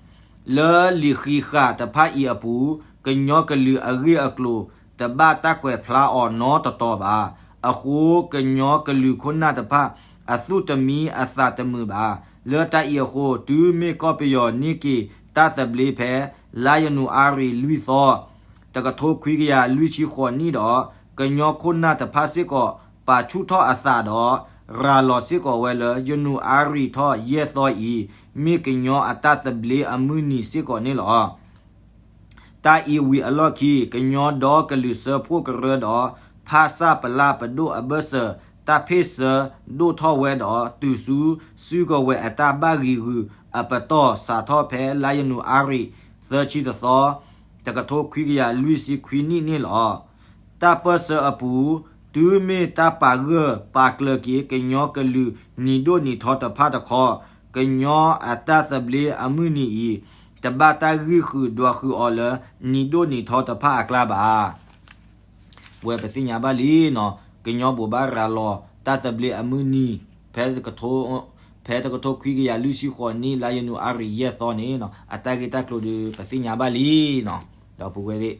လၢလံၤဃံးဃာ်တဖၣ်အံၤအပူၤ ကညီကလုာ်အဂ့ၢ်အကျိၤ တဘၣ်တၢ်ကွဲးဖျါအီၤနီတတီၤဘၣ်. အဃိကညီကလုာ်ခိၣ်နၢ်တဖၣ် အသူၣ်တမံအသးတမုာ်ဘၣ်. လၢတၢ်အံၤအဃိ တုၤမ့ၢ်ကီၢ်ပယီၤန့ၢ်က့ၤတၢ်သဘျ့ဖဲ လါယနူၤအါရံၤလွံၢ်သီ တကထိခွံကယၤလွံၢ်ဆံဃိးနံၣ်ဒီး ကညီခိၣ်နၢ်တဖၣ်စ့ၢ်ကီး ပာ်ဆူၣ်ထီၣ်အသးဒီး ရၤလီၤစ့ၢ်ကီးဝဲလၢ ယနူၤအါရံၤထီၣ်ယဲၢ်သီအံၤ မ့ၢ်ကညီအတၢ်သဘျ့အမုၢ်နံၤစ့ၢ်ကီးန့ၣ်လီၤ. တၢ်အံၤဝံၤအလီၢ်ခံ ကညီဒီကလုာ်စၢဖှိၣ်ကရၢဒီး ဖါစၢ်ပလၢ်ပဒိၣ်အဘၢၣ်စၢၤ တၢ်ဖ့ၣ်ဆၢဒိၣ်ထီၣ်ဝဲဒီး တုၤဆူစုကဝဲၤအတၢ်ဘၣ်ဂံၤဂုၤအပတီၢ် စးထီၣ်ဖဲလါယနူၤအါရံၤ သၢဆံတသီ တကထိခွံကယၤလွံၢ်ဆံခွံနံၣ်န့ၣ်လီၤ. တၢ်ပၢၢ်ဆၢအပူၤ တုၤမ့ၢ်တၢ်ပာ်ဂၢၢ်ပာ်ကျၢၤက့ၤ ကညီကလုာ်နံၤဒိၣ်နံၤထီတဖၣ်တခီ ကညီအတၢ်သဘျ့အမုၢ်နံၤအံၤ တဘၣ်တၢ်ဂံၢ်ဃုာ်ဒွးဃုာ်အီၤလၢ နံၤဒိၣ်နံၤထီတဖၣ်အကျါဘၣ်. ဝဲပသ့ၣ်ညါဘၣ်လံနီၤ ကညီဘိးဘၣ်ရၤလီၤတၢ်သဘျ့အမုၢ်နံၤ ဖဲတကထိခွံကယၤလွံၢ်ဆံဃိးနံၣ် လါယနူၤအါရံၤယဲၢ်သီန့ၣ်နီၤ အတၢ်ဂ့ၢ်တၢ်ကျိၤဒီး ပသ့ၣ်ညါဘၣ်လံနီၤ ဒီပုၢ်ဝဲၢ်သ့ၣ်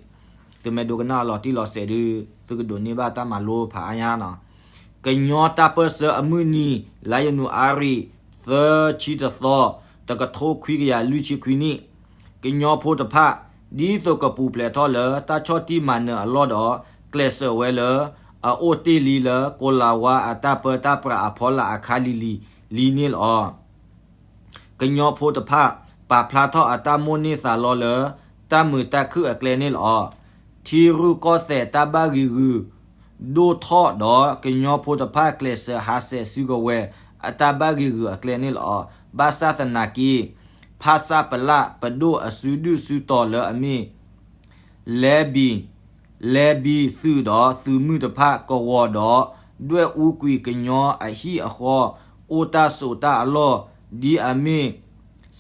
သုမ့ၢ်ဒိကနၣ်အလီၤတံၢ်လီၤဆဲးဒီး သုကဒိးန့ၢ်ဘၣ်တၢ်မၤလိဖးအါညါနီၤ ကညီတၢ်ပၢၢ်ဆၢအမုၢ်နံၤ လါယနူၤအါရံၤ သၢဆံတသီ, တကထိခွံကယၤလွံၢ်ဆံခွံနံၣ်, ကညီဖိတဖၣ် ဒ်သိးကပူၤဖျဲးထီၣ်လၢတၢ်ဆီၣ်တံၢ်မၤနၢၤအလီၢ်ဒီး ကျဲးစၢးဝဲလၢ အအိၣ်တ့ၢ်လံလၢ ကိၤလၤဝါအတၢ်ပၢတၢ်ပြးအဖီလာ်အခါလံၤလံၤလံန့ၣ်လီၤ. ကညီဖိတဖၣ် ပာ်ဖျါထီၣ်အတၢ်မိၣ်န့ၢ်သးလီလၢ တၢ်မုာ်တၢ်ခုၣ်အကျဲန့ၣ်လီၤ. ထံရူၢ်ကီၢ်သဲးတၢ်ဘၣ်ဂံာ်ဂုာ် ဒိၣ်ထီၣ်ဒီး ကညီဖိတဖၣ်ကျဲးစၢးဟးဆှဲးစုကဝဲၤ အတၢ်ဘၣ်ဂံာ်ဂုာ်အကျဲန့ၣ်လီၤ. ဘၣ်ဆၣ်သနာ်က့ ဖဆပလ ပဒိၣ်အစုဒုၣ်စုတီၤလၢအမ့ၢ် လဲဘံ လဲဘံသုးဒီးသုးမုၢ်တဖၣ်ကဝီၤဒီး ဒွဲၣ်အူကွံာ်ကညီအဟံၣ်အဃီ အိၣ်တၢ်ဆိးတၢ်အလီၢ် ဒ်အမ့ၢ်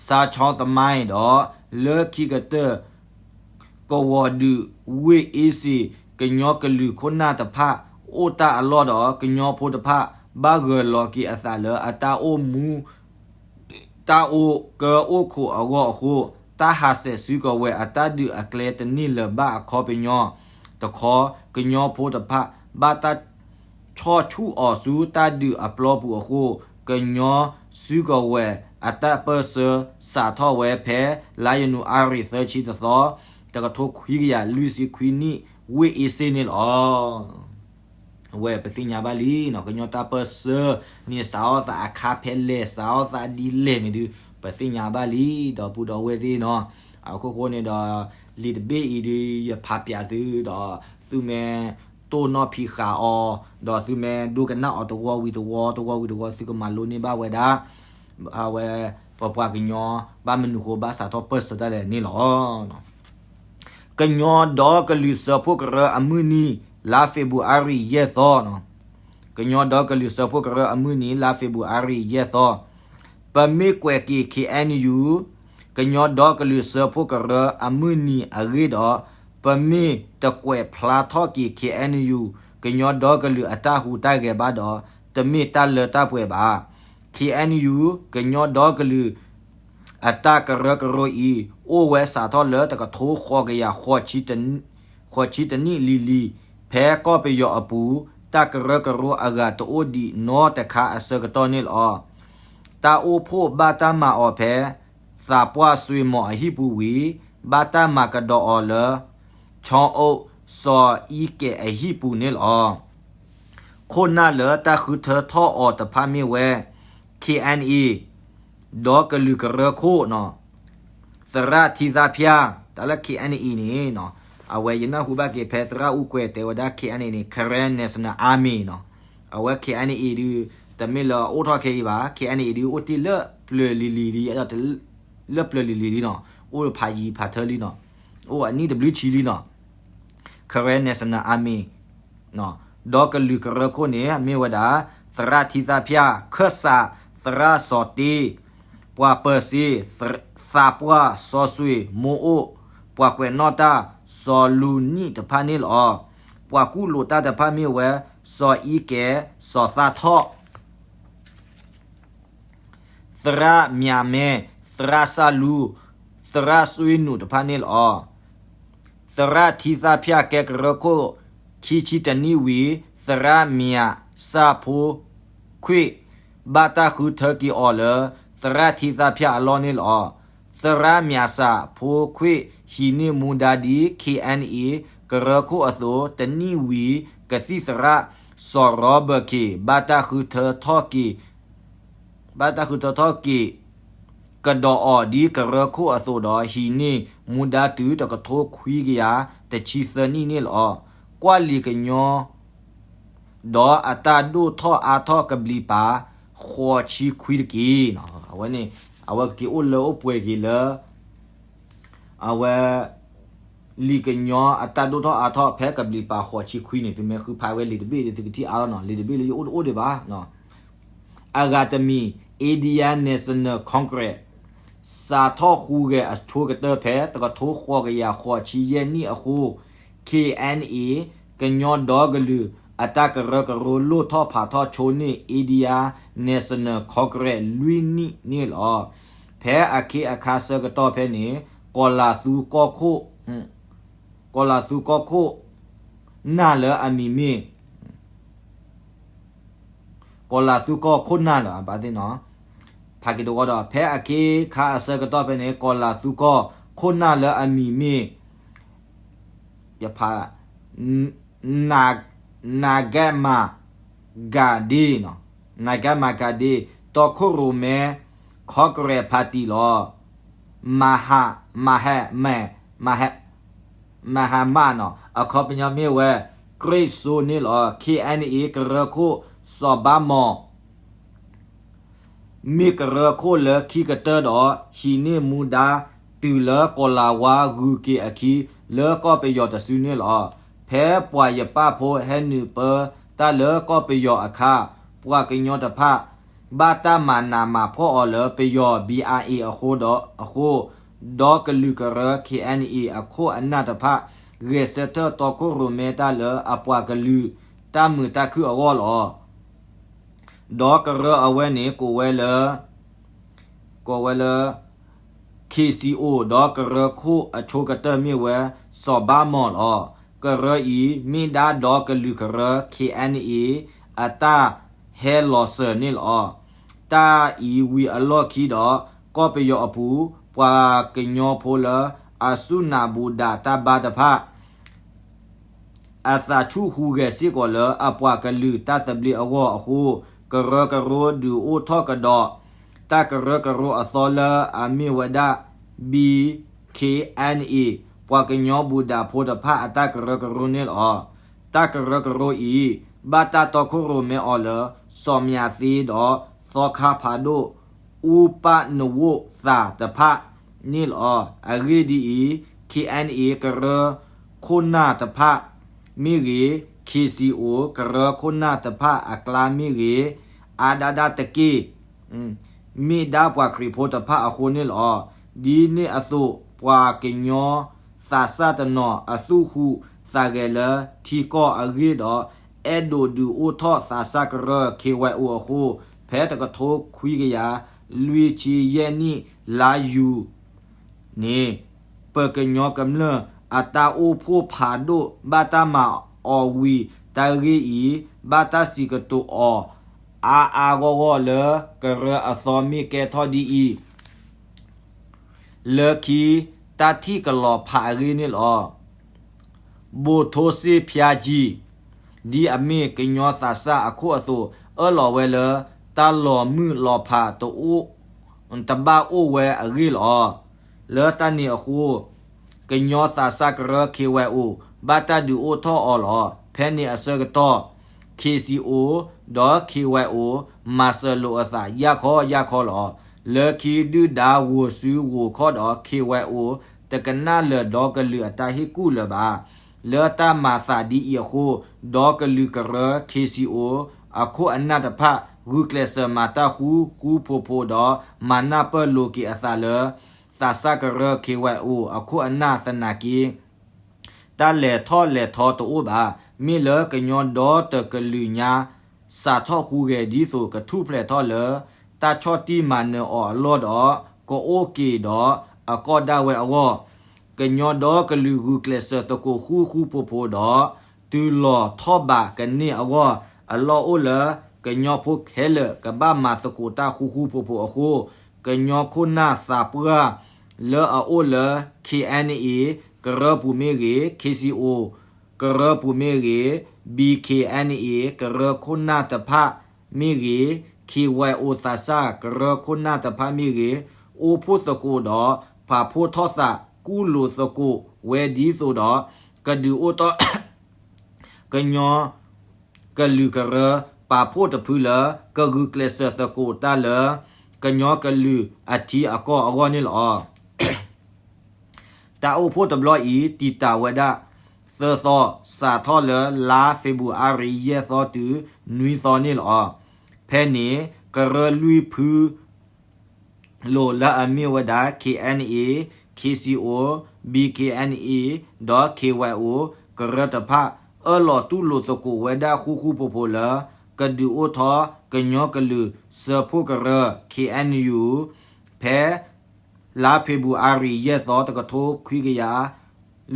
စါဆီသမိုင်း ဒီး လၢခံကတၢၢ် ကဝီၤဒုး ဝ့ၢ်အ့စ့ၣ် ကညီကလုာ်ခိၣ်နၢ်တဖၣ် အိၣ်တၢ်အလီၢ်ဒီး ကညီဖိတဖၣ် ဘၣ်ဂၢၢ်လီၤက့ၤအသးလၢအတၢ်အိၣ်မူ တၢ်အိၣ်ကၢအိၣ်ခိးအဂီၢ်အဃိ တၢ်ဟးဆှဲးစုကဝဲၤအတၢ်ဒုးအကျဲတန့ၢ်လၢၤဘၣ်အခီပညီတခီ ကညီဖိတဖၣ် ဘၣ်တၢ်ဆီၣ်ဆူၣ်အီၤဆူတၢ်ဒုးအပျီပူၤအဃိ ကညီစုကဝဲၤအတၢ်ပၢၢ်ဆၢစးထီၣ်ဝဲဖဲ လါယနူၤအါရံၤသၢဆံတသီ တကထိခွံကယၤလွံၢ်ဆံခွံနံၣ် ဝ့ၢ်အ့စ့ၣ်န့ၣ်လီၤ. အဝဲပသ့ၣ်ညါဘၣ်လံနီၤ ကညီတၢ်ပၢၢ်ဆၢန့ၣ် စးထီၣ်သးအခါဖဲလဲၣ် စးထီၣ်သးဒ်လဲၣ်န့ၣ်ဒုး ပသ့ၣ်ညါဘၣ်လံ ဒီပုၢ်ဒီဝဲၢ်သ့ၣ်နီၤ အခိၣ်ဃိန့ၣ်ဒီး လံာ်တဘ့ၣ်အံၤဒုး ယဖးပၠးသုဒီး သုမ့ၢ်တိၢ်နီၣ်ဖံးဃာ်အီၤ ဒီးသုမ့ၢ်ဒိကနၣ်အီၤတဝီဝံၤတဝီ တဝီဝံၤတဝီ သုကမၤလိန့ၢ်ဘၣ်ဝဲဒၣ် အဝဲ ပပှၤကညီ ဘၣ်မနုၤဃိဘၣ်စးထီၣ်ပၢၢ်ဆၢတၢ်လဲၣ်န့ၣ်လီၤ. ကညီဒီကလုာ်စၢဖှိၣ်ကရၢအမုၢ်နံၤ လါဖ့ၤဘြူၤအါရံၤယဲၢ်သီနီၤ, ကညီဒီကလုာ်စၢဖှိၣ်ကရၢအမုၢ်နံၤ လါဖ့ၤဘြူၤအါရံၤယဲၢ်သီ, ပမ့ၢ်ကွဲးက့ၤ ခ့ၣ်အဲၣ်ယူၣ် ကညီဒီကလုာ်စၢဖှိၣ်ကရၢအမုၢ်နံၤအဂ့ၢ်ဒီး ပမ့ၢ်တကွဲးဖျါထီၣ်က့ၤ ခ့ၣ်အဲၣ်ယူၣ် ကညီဒီကလုာ်အတၢ်ဟူးတၢ်ဂဲၤဘၣ်ဒီး တမ့ၢ်တၢ်လၢတၢ်ပှဲၤဘၣ်. ခ့ၣ်အဲၣ်ယူၣ် ကညီဒီကလုာ် အတၢ်ကရၢကရိအံၤ အိၣ်ဝဲစးထီၣ်လၢတကထိဃိးကယၤ ဃိးဆံတနံၣ်လံၤလံၤ ဖဲကီၢ်ပယီၤအပူၤ တၢ်ကရၢကရိအဂၤတအိၣ်ဒံးနီတခါအဆၢကတီၢ်န့ၣ်လီၤ. တၢ်အိၣ်ဖှိၣ်ဘၣ်တၢ်မၤအီၤဖဲ သးပှၢ်စွ့ၤမီၤအဟံၣ်ပူၤဝံၤ ဘၣ်တၢ်မၤကဒီးအီၤလၢ ခၠီအိၣ် စီၤအံကဲးအဟံၣ်ပူၤန့ၣ်လီၤ. ခိၣ်နၢ်လၢတၢ်ဃုထၢထီၣ်အီၤတဖၣ်မ့ၢ်ဝဲ ခ့ၣ်အဲၣ်အ့ ဒီကလုာ်ကရၢခိၣ်နီၤ, သရၣ်ထံသၣ်ဖၠၣ် တၢ်လၢ ခ့ၣ်အဲၣ်အ့ န့ၣ်နီၤ, အဝဲယနၢ်ဟူဘၣ်က့ၤဖဲသရၣ်အူကွဲးတဲဝဲဒၣ် ခ့ၣ်အဲၣ်အ့ န့ၣ် Karen National Army နီၤ, အဝဲ ခ့ၣ်အဲၣ်အ့ ဒုး တမ့ၢ်လၢအအိၣ်ထီၣ်ခဲအံၤဘၣ်, ခ့ၣ်အဲၣ်အ့ ဒုး အိၣ်တ့ၢ်လၢပျၢၤလံၤလံၤလံ, လၢပျၢၤလံၤလံၤလံနီၤ, အိၣ်ဖးယံၤဖးထၢလံနီၤ, အိၣ်အနံၣ်တဘျုးဆံလံနီၤ, Karen National Army ဒီကလုာ်ကရၢခိၣ်န့ၣ် မ့ၢ်ဝဲဒၣ် သရၣ်ထံသၣ်ဖၠၣ် ခၢၣ်စး သရၣ်စီၤတ့ ပှၤပၢၤစ့ သးပှၢ်စီၤစွ့ၤမိၢ်အိၣ် ပှၤကွဲးနီၣ်တၢ် စီၤလူနံၣ်တဖၣ်န့ၣ်လီၤ. ပှၤကူၣ်လိာ်တၢ်တဖၣ်မ့ၢ်ဝဲ စီၤအံကဲ စီၤသၣ်ထီၣ် သရၣ်မၠးမဲ, သရၣ်စၢ်လူ, သရၣ်စွ့နူးတဖၣ်န့ၣ်လီၤ. သရၣ်ထံသၣ်ဖၠၣ်ကဲကရၢခိၣ် ခံဆံတနံၣ်ဝံၤ သရၣ်မၠးစၢ်ဖိခွ့ၣ် ဘၣ်တၢ်ဃုထၢက့ၤအီၤလၢ သရၣ်ထံသၣ်ဖၠၣ်အလီၢ်န့ၣ်လီၤ. သရၣ်မၠးစၢ်ဖိခွ့ၣ်ဟံးန့ၢ်မူဒါဒ် ခ့ၣ်အဲၣ်အ့ ကရၢခိၣ်အသိး တနံၣ်ဝံၤ ကသံၣ်သရၣ် စီၤရီဘၢၣ်ခ့ၣ် ဘၣ်တၢ်ဃုထၢထီၣ်က့ၤ ဘၣ်တၢ်ဃုထၢထီၣ်က့ၤ ကဒီးအီၤဒ်ကရၢခိၣ်အသိးဒီး ဟံးန့ၢ်မူဒါတုၤတကထိခွံကယၤတဆံသၢနံၣ်န့ၣ်လီၤ. ကွၢ်လံာ်ကညီ ဒီးအတၢ်ဒိၣ်ထီၣ်အါထီၣ်ကဘျံးပၤ ဃိးဆံခွံတက့ၢ်. အဝဲန့ၣ် အဝဲကက့ၤအိၣ်လၢအိၣ်ပှဲၤက့ၤလၢ အဝဲ လံာ်ကညီအတၢ်ဒိၣ်ထီၣ်အါထီၣ်ဖဲကဘျံးပၤဃိးဆံခွံန့ၣ် သုမ့ၢ်ဃုဖးဝဲလံာ်တဘ့ၣ်ဒီး သုကထံၣ်အါထီၣ်နီၤ, လံာ်တဘ့ၣ်လၢယအိၣ်တအိၣ်ဒံးဘၣ်. အဂၤတမံၤ Indian National Congress စးထီၣ်ဟူးဂဲၤအဆိကတၢၢ်ဖဲ တကထိဃိးကယၤဃိးဆံယဲၢ်နံၣ်အဃိ ခ့ၣ်အဲၣ်အ့ ကညီဒီကလုာ်အတၢ်ကရၢကရိလိၣ်ထီၣ်ဖးထီၣ်ဆိန့ၢ် Indian National Congress လွံၢ်နံၣ်န့ၣ်လီၤ. ဖဲအခ့အခါဆၢကတီၢ်ဖဲန့ၣ် ကီၤလၤသူကီၢ်ခိၣ် ကီၤလၤသူကီၢ်ခိၣ်နၢ်လၢအမံၤမ့ၢ် ကီၤလၤသူကီၢ်ခိၣ်နၢ်လၢအဘၣ်သ့ၣ်နီၤ, ဖးက့ၤတဝီဒီး ဖဲအခ့ခါအဆၢကတီၢ်ဖဲန့ၣ် ကီၤလၤသူကီၢ်ခိၣ်နၢ်လၢအမံၤမ့ၢ် ယဖး နကဲမၤကၤဒ့ နကဲမၤကၤဒ့ တီခိၣ်ရိၣ်မဲ ခီကရဲးဖးတံၢ်လီၤ. မဟ မဟ မဟ မဟမၣ်နီၤ အခီပညီမ့ၢ်ဝဲ ကြ့စိန့ၣ်လီၤ. ခ့ၣ်အဲၣ်အံၣ် ကရၢခိၣ် စီၤဘၣ်မီၢ် မ့ၢ်ကရၢခိၣ်လၢခံကတၢၢ်ဒီး ဟံးန့ၢ်မူဒါတုၤလၢကီၤလၤဝါဂုၤက့ၤအခံ လၢကီၢ်ပယီၤတစုန့ၣ်လီၤ. ဖဲပှၤယပၣ်ဖိဟဲနုာ်ပၢတၢ်လၢကီၢ်ပယီၤအခါ ပှၤကညီတဖၣ် ဘၣ်တၢ်မၤနးမၤဖှီၣ်အီၤလၢပယီၤ ဘံၣ်အါအ့ၣ် အဃိဒီး အဃိ ဒီကလုာ်ကရၢ ခ့ၣ်အဲၣ်အံၣ် အခိၣ်အနၢ်တဖၣ် ဂဲၤဆၢထၢၣ်တီခိၣ်ရိၣ်မဲတၢ်လၢအပှၤကလုာ်တၢ်မုာ်တၢ်ခုၣ်အဂီၢ်လီၤ. ဒီကရၢအဝဲန့ၣ် ကိးဝဲလၢ ကိးဝဲလၢ ခ့ၣ်စံၣ်အိၣ် ဒီးကရၢခိၣ်အဆိကတၢၢ်မ့ၢ်ဝဲ စီၤဘၣ်မီၢ်လီၤ. ကရၢအံၤ မ့ၢ်ဒၣ်ဒီကလုာ်ကရၢ ခ့ၣ်အဲၣ်အံၣ် အတၢ်ဟဲလီၤစၢၤန့ၣ်လီၤ. တၢ်အံၤဝံၤအလီၢ်ခံဒီး ကီၢ်ပယီၤအပူၤ ပှၤကညီဖိလၢအစူၢ်နာ်ဘူးဒးတၢ်ဘါတဖၣ် အသးဆူၣ်ဟူးဂဲၤစ့ၢ်ကီးလၢအပှၤကလုာ်တၢ်သဘျ့အဂီၢ်အဃိ ကရၢကရိဒုးအိၣ်ထီၣ်ကဒီး တၢ်ကရၢကရိအသီလၢအမ့ၢ်ဝဲဒၣ် ဘံၣ်ခ့ၣ်အဲၣ်အံၣ် ပှၤကညီဘူးဒးဖိတဖၣ်အတၢ်ကရၢကရိန့ၣ်လီၤ. တၢ်ကရၢကရိအံၤ ဘၣ်တၢ်တီခိၣ်ရိၣ်မဲအီၤလၢ စီၤမၠးသ့ဒီး သီခါဖးဒိၣ် အူပၣ်နဝိၣ်သးတဖၣ်န့ၣ်လီၤ. အဂ့ၢ်ဒ်အံၤ, ခ့ၣ်အဲၣ်အံၣ် ကရၢခိၣ်နၢ်တဖၣ်မ့ၢ်ဂ့ၤ, ခ့ၣ်စံၣ်အိၣ် ကရၢခိၣ်နၢ်တဖၣ်အကျါမ့ၢ်ဂ့ၤ, အါဒၣ်ဒၣ်တက့ၢ် မ့ၢ်ဒၣ်ပှၤခရံာ်ဖိတဖၣ်အဃိန့ၣ်လီၤ. ဒ်န့ၣ်အသိး ပှၤကညီသးစၢ်တနီၤ အသူၣ်ဟူးသးဂဲၤလၢထံကီၢ်အဂ့ၢ်ဒီး အဲၣ်ဒိးဒုးအိၣ်ထီၣ်သးစၢ်ကရၢ ခ့ၣ်ဝဲၣ်အိၣ်အဃိ, ဖဲတကထိခွံကယၤလွံၢ်ဆံယဲၢ်နံၣ် လါယူၤန့ၣ် ပကညီကမျၢၢ်အတၢ်အိၣ်ဖှိၣ်ဖးဒိၣ် ဘၣ်တၢ်မၤအီၤဝံၤ တၢ်ဂ့ၢ်အံၤ ဘၣ်တၢ်စံးကတိၤအီၤ အါအါဂီၢ်ဂီၢ်လၢ ကရၢအသီမ့ၢ်ကဲထီၣ်ဒ်အံၤ, လၢခံတၢ်ထံၣ်ကလီၤဖးအဂ့ၢ်န့ၣ်လီၤ. ဘိၣ်ထိစ့ၣ်ဖၠါကံ ဒ်အမ့ၢ်ကညီသးစၢ်အခိၣ်အသိး အၢၣ်လီၤဝဲလၢ တၢ်လီၤမုၢ်လီၤဖးတအိၣ် တဘၣ်အိၣ်ဝဲအဂ့ၢ်လီၤ. လၢတၢ်န့ၣ်အဃိ ကညီသးစၢ်ကရၢ ခ့ၣ်ဝဲၣ်အိၣ် ဘၣ်တၢ်ဒုးအိၣ်ထီၣ်အီၤလီၤ. ဖဲန့ၣ်အဆၢကတီၢ် ခ့ၣ်စံၣ်အိၣ် ဒီးခ့ၣ်ဝဲၣ်အိၣ် မၤစၢၤလိာ်အသးယၢ်ခီယၢ်ခီလီၤ. လၢခံဒုၣ်ဒါဂိၢ်စုဂိၢ်ခီၣ်ဒီး ခ့ၣ်ဝဲၣ်အိၣ် တကနၣ်လၢာ်ဒီကလုာ်အတၢ်ဟ့ၣ်ကူၣ်လၢၤဘၣ်. လၢတၢ်မၤသးဒ်အံၤအဃိ ဒီကလုာ်ကရၢ ခ့ၣ်စံၣ်အိၣ် အခိၣ်အနၢ်တဖၣ် ဂုာ်ကျဲးစၢးမၤတၢ်ဃူဃူဖိးဖိးဒီး မၤနၢ်ပၢၢ်လိာ်က့ၤအသးလၢ သးစၢ်ကရၢ ခ့ၣ်ဝဲၣ်အိၣ် အခိၣ်အနၢ်သနာ်က့ တၢ်လဲၤထီၣ်လဲၤထီတအိၣ်ဘၣ်. မ့ၢ်လၢကညီဒီတကလုာ်ညါ စးထီၣ်ဟူးဂဲၤဒ်သိးကထူၣ်ဖျဲးထီၣ်လၢ တၢ်ဆီၣ်တံၢ်မၤနၢၤအီၤအလီၢ်ဒီး ကအိၣ်က့ၤဒီးအကီၢ်ဒၣ်ဝဲအဂီၢ်, ကညီဒီကလုာ်ဂုာ်ကျဲးစၢးသကိးဃူဃူဖိးဖိးဒီး တုၤလီၤထီၣ်ဘးကန့ၢ်အဂီၢ်, အလီၢ်အိၣ်လၢ ကညီဖိခဲလၢာ်ကဘၣ်မၤသကိးတၢ်ဃူဃူဖိးဖိးအဃိ, ကညီခိၣ်နၢ်သးပှၢ်လၢအအိၣ်လၢ ခ့ၣ်အဲၣ်အံၣ် ကရၢပူၤမ့ၢ်ဂ့ၤ, ခ့ၣ်စံၣ်အိၣ် ကရၢပူၤမ့ၢ်ဂ့ၤ, ဘံၣ်ခ့ၣ်အဲၣ်အံၣ် ကရၢခိၣ်နၢ်တဖၣ်မ့ၢ်ဂ့ၤ, ခ့ၣ်ဝဲၣ်အိၣ်သးစၢ် ကရၢခိၣ်နၢ်တဖၣ်မ့ၢ်ဂ့ၤ, အိၣ်ဖှိၣ်သကိးဒီး ပာ်ဖှိၣ်ထီၣ်သး ကူၣ်လိာ်သကိးဝဲဒ်သိးဒီး ကဒုးအိၣ်ထီၣ် ကညီကလုာ်ကရၢ ပာ်ဖှိၣ်တဖုလၢ ကဂုာ်ကျဲးစၢးသကိးတၢ်လၢ ကညီကလုာ်အထံအကီၢ်အဂီၢ်န့ၣ်လီၤ. တၢ်အိၣ်ဖှိၣ်တဘျီအံၤ တံာ်တာ်ဝဲဒၣ်သၢသီ, စးထီၣ်လၢလါဖ့ၤဘြူၤအါရံၤ ယဲၢ်သီတုၤနွံသီန့ၣ်လီၤ. ဖဲန့ၣ် ကရၢလွံၢ်ဖု လိာ်လၢအမ့ၢ်ဝဲဒၣ် ခ့ၣ်အဲၣ်အံၣ်, ခ့ၣ်စံၣ်အိၣ်, ဘံၣ်ခ့ၣ်အဲၣ်အံၣ် ဒီး ခ့ၣ်ဝဲၣ်အိၣ် ကရၢတဖၣ် အၢၣ်လီၤတူၢ်လိာ်သကိးဝဲဒၣ်ဃူဃူဖိးဖိးလၢ ကဒုးအိၣ်ထီၣ်ကညီကလုာ်စၢဖှိၣ်ကရၢ ခ့ၣ်အဲၣ်ယူၣ် ဖဲ လါဖ့ၤဘြူၤအါရံၤ ယဲၢ်သီ တကထိခွံကယၤ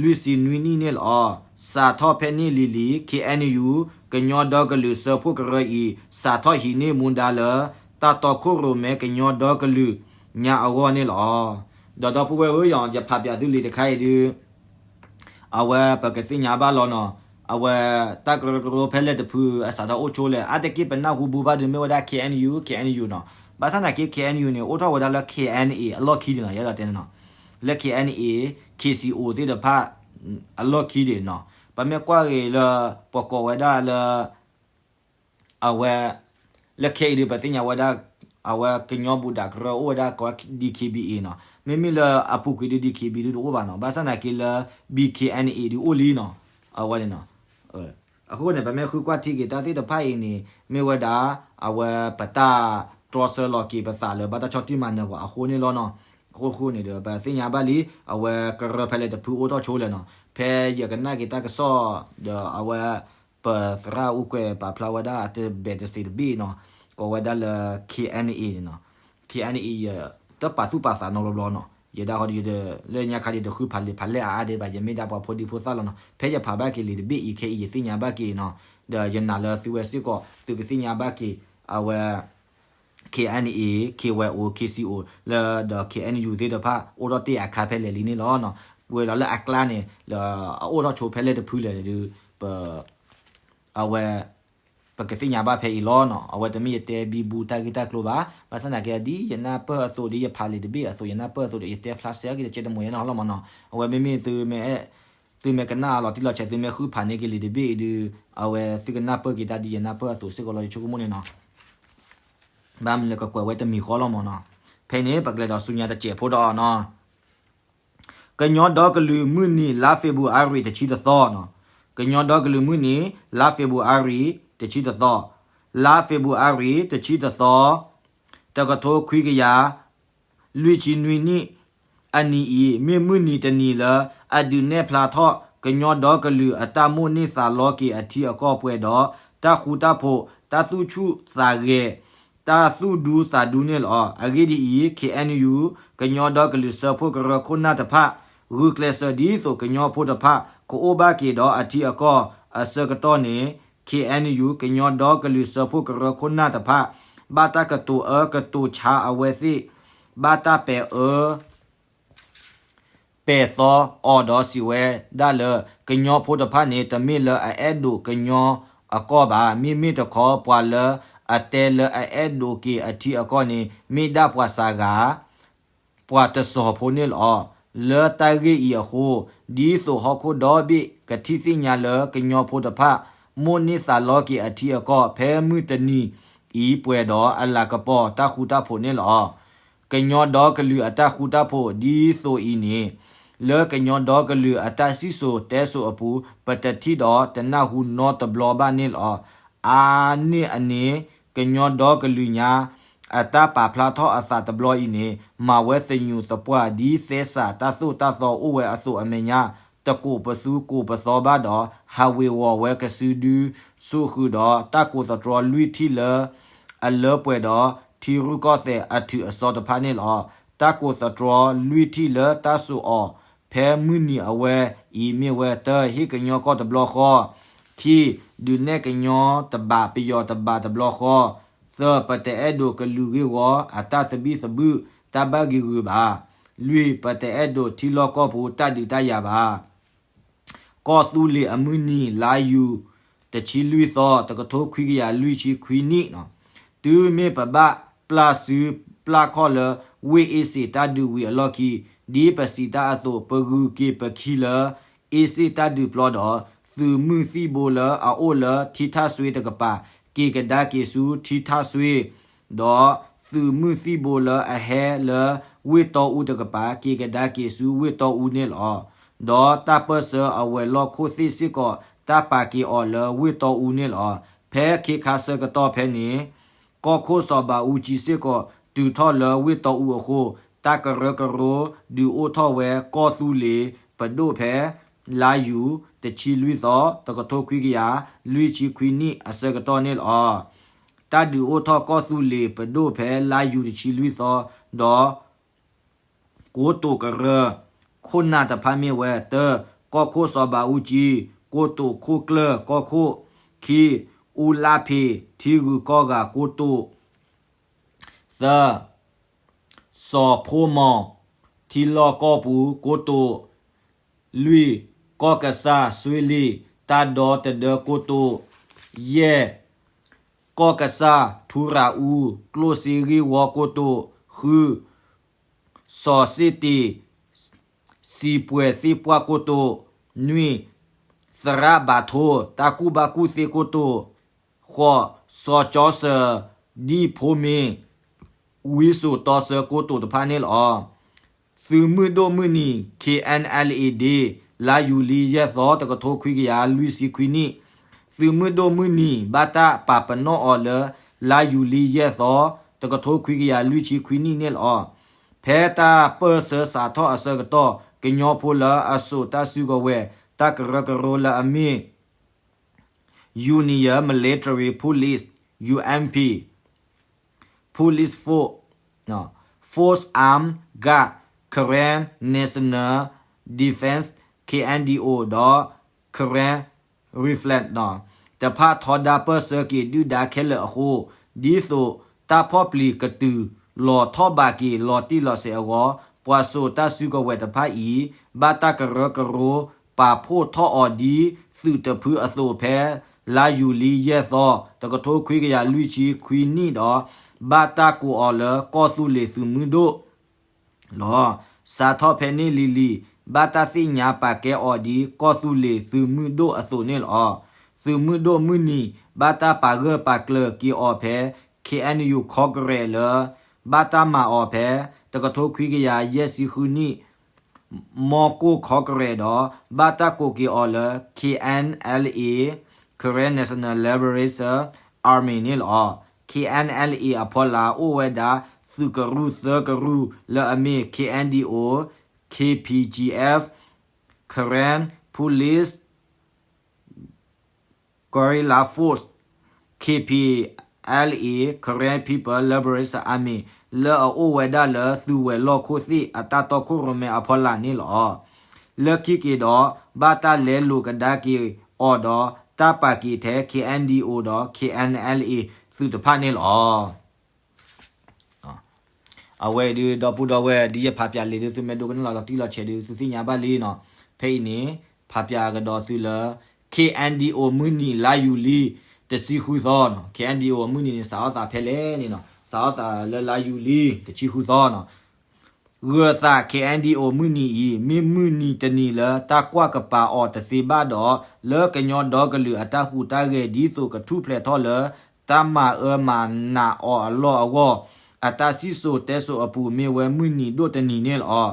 လွံၢ်ဆံနွံနံၣ်န့ၣ်လီၤ. စးထီၣ်ဖဲန့ၣ်လံၤလံၤ ခ့ၣ်အဲၣ်ယူၣ် ကညီဒီကလုာ်စၢဖှိၣ်ကရၢအံၤ စးထီၣ်ဟံးန့ၢ်မူဒါလၢ တၢ်တီခိၣ်ရိၣ်မဲကညီဒီကလုာ်ညါအဂီၢ်န့ၣ်လီၤ. ဒီးဒီပုၢ်ဝဲၢ်ဧၢ, ယဖးပၠးသုလံာ်တခါအံၤဒုး အဝဲပကသ့ၣ်ညါဘၣ်လီၤနီၤ, အဝဲတၢ်ကရၢကရိဖဲလဲၣ်တဖုအစးထီၣ်အိၣ်ဆိလဲၣ်. အါတက့ၢ်ပနၢ်ဟူဘူးဘၣ်ဒုးမ့ၢ်ဝဲဒၣ် K N U, K N U နီၤ. ဘၣ်ဆၣ်သနာ်က့ K N U န့ၣ် အိၣ်ထီၣ်ဝဲဒၣ်လၢ K N A အလီၢ်ခံန့ၣ်နီၤ, ယအဲၣ်ဒိးတဲန့ၣ်နီၤ, လၢ K N A, K C O သ့ၣ်တဖၣ်အလီၢ်ခံန့ၣ်နီၤ. ပမ့ၢ်ကွၢ်က့ၤလၢ ပကိးဝဲဒၣ်လၢ အဝဲ လၢခဲအံၤဒုး ပသ့ၣ်ညါဝဲဒၣ် အဝဲကညီဘူၣ်ဒၣ်ကရၢအိၣ်ဝဲဒၣ်ကိး D K B A နီၤ. မ့မ့ၢ်လၢအပူၤကွံာ်ဒုး D K B ဒုးတအိၣ်ဘၣ်နီၤ. ဘၣ်ဆၣ်သနာ်က့လၢ B K N A ဒုးအိၣ်လံနီၤ. အဝဲန့ၣ်နီၤ. အဃိန့ၣ် ပမ့ၢ်ဃုကွၢ်ထံက့ၤတၢ်သ့ၣ်တဖၣ်အံၤန့ၣ် မ့ၢ်ဝဲဒၣ် အဝဲပတၢ်တြီဆၢလီၤက့ၤပသးလၢဘၣ်တၢ်ဆီၣ်တံၢ်မၤနၢၤပှၤအဃိန့ၣ်လီၤနီၤ. အဃိဃိန့ၣ်ဒီး ပသ့ၣ်ညါဘၣ်လံ အဝဲကရၢဖဲလဲၣ်တဖုအိၣ်ထီၣ်ဆိလဲၣ်နီၤ. ဖဲယကနၣ်က့ၤတၢ်ကစီၣ်ဒီး အဝဲ ပသရၣ်အူကွဲးပာ်ဖျါဝဲဒၣ်အတဘဲးတစံးတဘ့ၣ်နီၤ, ကိးဝဲဒၣ်လၢ K N A န့ၣ်နီၤ. K N A ယတပာ်သူၣ်ပာ်သးနီတဘျီဘျီနီၤ. ယဒၣ်ဃီဒီး လၢညါခါဒီး ယတဃုဖးလံာ်ဖးလဲၢ်အါအါဒံးဘၣ်, ယမ့ၢ်ဒၣ်ပှၤဖိဒံဖိသၣ်လီၤနီၤ. ဖဲယဖးဘၣ်က့ၤလံာ်တဘ့ၣ်အံၤ ခဲအံၤယသ့ၣ်ညါဘၣ်က့ၤနီၤ. ဒီးယနာ်လၢသုဝဲစ့ၢ်ကီး သုကသ့ၣ်ညါဘၣ်က့ၤ အဝဲ K N A, K Y O, K C O လၢဒီး K N U သ့ၣ်တဖၣ် အိၣ်ထီၣ်တ့ၢ်အခါဖဲလဲၣ်လံန့ၣ်လီၤနီၤ. ဝဲဒီးလၢအကျါန့ၣ် လၢအအိၣ်ထီၣ်ဆိဖဲလဲၣ်တဖုလဲၣ်န့ၣ်ဒုး ပ အဝဲ ပကသ့ၣ်ညါဘၣ်ဖဲအံၤလီၤနီၤ. အဝဲတမ့ၢ်ယတဲဘံဘူတၢ်ဂ့ၢ်တၢ်ကျိၤဘၣ်. ဘၣ်ဆၣ်သနာ်က့ ဒ်ယနၢ်ပၢၢ်အသိး ဒ်ယဖးလံာ်တဘ့ၣ်အသိး ယနၢ်ပၢၢ်အသိးဒီး ယတဲဖျါဆဲးက့ၤတကဲတမိၢ်ယဲန့ၣ်လီၤမနီၤ. အဝဲမ့မ့ၢ်သုမ့ၢ် သုမ့ၢ်ကနၣ်အလီၤတံၢ်လီၤဆဲး သုမ့ၢ်ဃုဖးန့ၢ်က့ၤလံာ်တဘ့ၣ်အံၤဒုး အဝဲသုကနၢ်ပၢၢ်က့ၤတၢ်ဒ်ယနၢ်ပၢၢ်အသိးစ့ၢ်ကီးလီၤ ယဆိကမိၣ်န့ၣ်နီၤ. ဘၣ်မနုၤလဲၣ် ကကွဲးဝဲတမံၤဃီလီၤမနီၤ. ဖဲန့ၣ် ပကလဲၤဒီးဆူညါတစဲးဖိဒီးနီၤ. ကညီဒီကလုာ်မုၢ်နံၤ လါ February တဆံတသီနီၤ. ကညီဒီကလုာ်မုၢ်နံၤ လါ February တဆံတသီ, လါ February တဆံတသီ, တကထိခွံကယၤ လွံၢ်ဆံနွံနံၣ်အနံၤအံၤ မ့ၢ်မုၢ်နံၤတနံၤလၢ အဒုးနဲၣ်ဖျါထီၣ် ကညီဒီကလုာ်အတၢ်မိၣ်န့ၢ်သးလီက့ၤအထံအကီၢ်ပှဲၤဒီး တၢ်ဃူတၢ်ဖိး, တၢ်သူၣ်ဆူၣ်သးဂဲၤ, တၢ်သူၣ်ဒူသးဒူန့ၣ်လီၤ. အဂ့ၢ်ဒ်အံၤ, K N U ကညီဒီကလုာ်စၢဖှိၣ်ကရၢခိၣ်နၢ်တဖၣ် ဂုာ်ကျဲးစၢးဒ်သိးကညီဖိတဖၣ် ကအိၣ်ဘၣ်က့ၤဒီးအထံအကီၢ်အဆၢကတီၢ်န့ၣ် K N U ကညီဒီကလုာ်စၢဖှိၣ်ကရၢခိၣ်နၢ်တဖၣ် ဘၣ်တၢ်ကတိၤအၢကတိၤဆါအဝဲသ့ၣ် ဘၣ်တၢ်ပဲာ်အၢ ပဲာ်သီအီၤဒီးစံးဝဲဒၣ်လၢ ကညီဖိတဖၣ်န့ၣ် တမ့ၢ်လၢအအဲၣ်ဒိးကညီအကီၢ်ဘၣ်. မ့မ့ၢ်တခီ ပှၤလၢအတဲလၢအအဲၣ်ဒိးက့ၤအထံအကီၢ်န့ၣ် မ့ၢ်ဒၣ်ပှၤစှၤဂၤ ပှၤတစီၤဖိန့ၣ်လီၤ. လၢတၢ်ဂ့ၢ်အံၤအဃိ, ဒ်သိးဟီၣ်ခိၣ်ဒီဘ့ၣ်ကထံၣ်သ့ၣ်ညါလၢကညီဖိတဖၣ် မိၣ်န့ၢ်သးလီက့ၤအထံအကီၢ် ဖဲမုၢ်တနံၤအံၤပှဲၤဒီးအလၤကပီၤတၢ်ဃူတၢ်ဖိးန့ၣ်လီၤ. ကညီဒီကလုာ်အတၢ်ဃူတၢ်ဖိးဒ်သိးအံၤန့ၣ်, လၢကညီဒီကလုာ်အတၢ်စံၣ်စိၤတဲစိၤအပူၤ ပတထံၣ်ဒီးတနၢ်ဟူနီတဘျီဘၣ်န့ၣ်လီၤ. အါန့ၢ်အန့ၣ် ကညီဒီကလုာ်ညါ အတၢ်ပာ်ဖျါထီၣ်အသးတဘျီအံၤန့ၣ် မၤဝဲသညူးသပှၢ်ဒ်သဲစးတၢ်သိၣ်တၢ်သီအိၣ်ဝဲအသိးအမဲာ်ညါ, တကိးပသူကိးပသီဘၣ်ဒီး ဟးဝ့ၤဝီၤဝဲကစုဒုဆူၣ်ဃုာ်ဒီး တၢ်ကိးသတြီလွံၢ်ထံၣ်လၢ အလၢပှဲၤဒီး ထံရူၢ်ကီၢ်သဲးအထုးအစီတဖၣ်န့ၣ်လီၤ. တၢ်ကိးသတြီလွံၢ်ထံၣ်လၢတၢ်စိာ်အီၤ ဖဲမုၢ်နံၤအဝဲအံၤမ့ၢ်ဝဲ တၢ ဟ့ၣ်ကညီကီၢ်တဘျီဃီ, ခံ ဒုးနဲၣ်ကညီတဘးပယီၤတဘးတဘျီဃီ, သၢ ပတအဲၣ်ဒိးကလုာ်ဂ့ၢ်ဝီအတၢ်သဘံၣ်သဘုၣ်တၢ်ဘၣ်ဂံၤဂုၤဘၣ်, လွံၢ် ပတအဲၣ်ဒိးထံလီၢ်ကီၢ်ပူၤတၢ်ဒုးတၢ်ယၤဘၣ်. ကီၢ်သူလ့ၤအမုၢ်နံၤ လါယူၤ တဆံလွံၢ်သီ တကထိခွံကယၤလွံၢ်ဆံခွံနံၣ်, တုၤမ့ၢ်ပဘၣ်ပျၢ်စုပျၢ်ခီၣ်လၢ ဝ့ၢ်အ့စ့းတၢ်ဒုးဝံၤအလီၢ်ခံ, ဒ်ပစံးတၢ်အသိး ပဂုၤက့ၤပခံလၢ အ့စ့းတၢ်ဒုးပျီဒီး သုးမုၢ်သံၣ်ဘိလၢအအိၣ်လၢထံထၣ်စွ့တကပၤ က့ၤကဒါက့ၤဆူထံထၣ်စွ့, ဒီးသုးမုၢ်သံၣ်ဘိလၢအဟဲလၢဝ့ၢ်တီအူတကပၤ က့ၤကဒါက့ၤဆူဝ့ၢ်တီအူန့ၣ်လီၤ. ဒီးတၢ်ပၢၢ်ဆၢအဝဲၤလီၢ်ခိၣ်သ့ၣ်စ့ၢ်ကီး တၢ်ပာ်က့ၤအီၤလၢဝ့ၢ်တီအူန့ၣ်လီၤ. ဖဲခ့ခါဆၢကတီၢ်ဖဲန့ၣ် ကီၢ်ခိၣ်စီၤဘးအူကၠံစ့ၢ်ကီး တုၤထီၣ်လၢဝ့ၢ်တီအူအဃိ, တၢ်ကရၢကရိဒုးအိၣ်ထီၣ်ဝဲကီၢ်သူလ့ၤပဒိၣ်ဖဲ လါယူၤ တဆံလွံၢ်သီ တကထိခွံကယၤလွံၢ်ဆံခွံနံၣ်အဆၢကတီၢ်န့ၣ်လီၤ. တၢ်ဒုးအိၣ်ထီၣ်ကီၢ်သူလ့ၤပဒိၣ်ဖဲလါယူၤတဆံလွံၢ်သီ, ဒီး ကိတိာ်ကရၢ ခိၣ်နၢ်တဖၣ်မ့ၢ်ဝဲ တၢ ကီၢ်ခိၣ်စီၤဘးအူကၠံ, ကိတိာ်ခိၣ်ကျၢၢ်ကီၢ်ခိၣ်, ခံ အူလါဖ့ၤ ထံဂုၤကီၢ်ဂၤကိတိာ် သၢ, စီၤဖိမီၤ ထံလီၢ်ကီၢ်ပူၤကိတိာ်, လွံၢ်, ကီၢ်ကစၢ် စွ့လ့ၣ် တၢ်ဒီတဒၢကိတိာ်, ယဲၢ်, ကီၢ်ကစၢ် ထူရၤအူ ကျိၣ်စ့ဂ့ၢ်ဝီကိတိာ်, ဃု, စီၤစ့ၣ်တ့ၣ် စံးပှဲၤသ့ၣ်ပှၢ်ကိတိာ်, နွံ, သရၣ်ဘးထိ တၢ်ကူၣ်ဘၣ်ကူၣ်သ့ကိတိာ်, ဃိး, စီၤကၠီစၢၤ ဒံၣ်ဖိမ့ၢ် ဝံစိာ်တီဆၢကိတိာ်တဖၣ်န့ၣ်လီၤ. သုးမုၢ်ဒိၣ်မုၢ်နံၤ K N L A Day လါယူၤလံယဲၢ်သီ တကထိခွံကယၤလွံၢ်ဆံခွံနံၣ်, သုးမုၢ်ဒိၣ်မုၢ်နံၤ ဘၣ်တၢ်ပာ်ပနီၣ်အီၤလၢ လါယူၤလံယဲၢ်သီ တကထိခွံကယၤလွံၢ်ဆံခွံနံၣ်န့ၣ်လီၤ. ဖဲတၢ်ပၢၢ်ဆၢစးထီၣ်အဆၢကတီၢ် ကညီဖိလၢအစိာ်တၢ်စုကဝဲၤ တၢ်ကရၢကရိလၢအမ့ၢ် Union Military Police, U M P, Police Force, Force Armed Guard, Karen National Defense, K N D O ဒီး Karen Rifle တဖၣ်ထီဒါပၢၢ်ဆၢက့ၤဒုၣ်ဒါခဲလၢာ်အဃိ, ဒ်သိးတၢ်ဖီၣ်ပျံၤကတုၤလီၤထီၣ်ဘးက့ၤလီၤတံၢ်လီၤဆဲးအဂီၢ်, ပှၤစိာ်တၢ်စုကဝဲၤတဖၣ်အံၤ ဘၣ်တၢ်ကရၢကရိ ပာ်ဖှိၣ်ထီၣ်အီၤဒ်သုးတဖုအသိးဖဲ လါယူၤလံယဲၢ်သီ တကထိခွံကယၤလွံၢ်ဆံခွံနံၣ်ဒီး ဘၣ်တၢ်ကိးအီၤလၢကီၢ်သူလ့ၤသုးမုၢ်ဒိၣ် လီၤ. စးထီၣ်ဖဲန့ၣ်လံၤလံၤ ဘၣ်တၢ်သ့ၣ်ညါပာ်ကဲအီၤဒ်ကီၢ်သူလ့ၤသုးမုၢ်ဒိၣ်အသိးန့ၣ်လီၤ. သုးမုၢ်ဒိၣ်မုၢ်နံၤ ဘၣ်တၢ်ပာ်ဂၢၢ်ပာ်ကျၢၤက့ၤအီၤဖဲ K N U Congress လၢ ဘၣ်တၢ်မၤအီၤဖဲ တကထိခွံကယၤယဲၢ်ဆံဃုနံၣ် မီကိၢ် Congress ဒီး ဘၣ်တၢ်ကိးက့ၤအီၤလၢ K N L A, Karen National Liberation Army န့ၣ်လီၤ. K N L A အဖီလာ်အိၣ်ဝဲဒၣ် သုးကရူၢ်သၢကရူၢ်လၢအမ့ၢ် K N D O, K P G F, Karen Police Guerrilla Force, K P L A, Karen People Liberation Army လၢအအိၣ်ဝဲဒၣ်လၢသုးဝဲၤလီၢ်ခိၣ်သ့ၣ်အတၢ်တီခိၣ်ရိၣ်မဲအဖီလာ်န့ၣ်လီၤ. လၢခံက့ၤဒီး ဘၣ်တၢ်လဲလိာ်ကဒါက့ၤအီၤဒီး တၢ်ပာ်က့ၤထဲ K N D O ဒီး K N L A သုးတဖၣ်န့ၣ်လီၤ. အဝဲအံၤဒုး ဒီပုၢ်ဒီဝဲၢ် ဒ်ယဖးပၠးလံာ်ဒုး သုမ့ၢ်ဒိကနၣ်လီၤလီၤတံၢ်လီၤဆဲးဒုး သုသ့ၣ်ညါဘၣ်လံနီၤ. ဖဲအံၤန့ၣ် ဖးပၠးကဒီးသုလၢ K N D O မုၢ်နံၤလါယူၤလံ တဆံဃုသီနီၤ. K N D O မုၢ်နံၤန့ၣ် စးထီၣ်သးဖဲလဲၣ်န့ၣ်နီၤ. စးထီၣ်သးလၢလါယူၤလံ တဆံဃုသီနီၤ. ဂၢၤသး K N D O မုၢ်နံၤအံၤ မ့ၢ်မုၢ်နံၤတနံၤလၢတၢ်ကွၢ်ကပၤအီၤတသ့ဘၣ်ဒီး လၢကညီဒီကလုာ်အတၢ်ဟူးတၢ်ဂဲၤဒ်သိးကထူၣ်ဖျဲးထီၣ်လၢ တၢ်မၤအၢမၤနးအီၤအလီၢ်အဂီၢ် အတၢ်စံၣ်စိၤတဲစိၤအပူၤ မ့ၢ်ဝဲမုၢ်နံၤဒိၣ်တနံၤန့ၣ်လီၤ.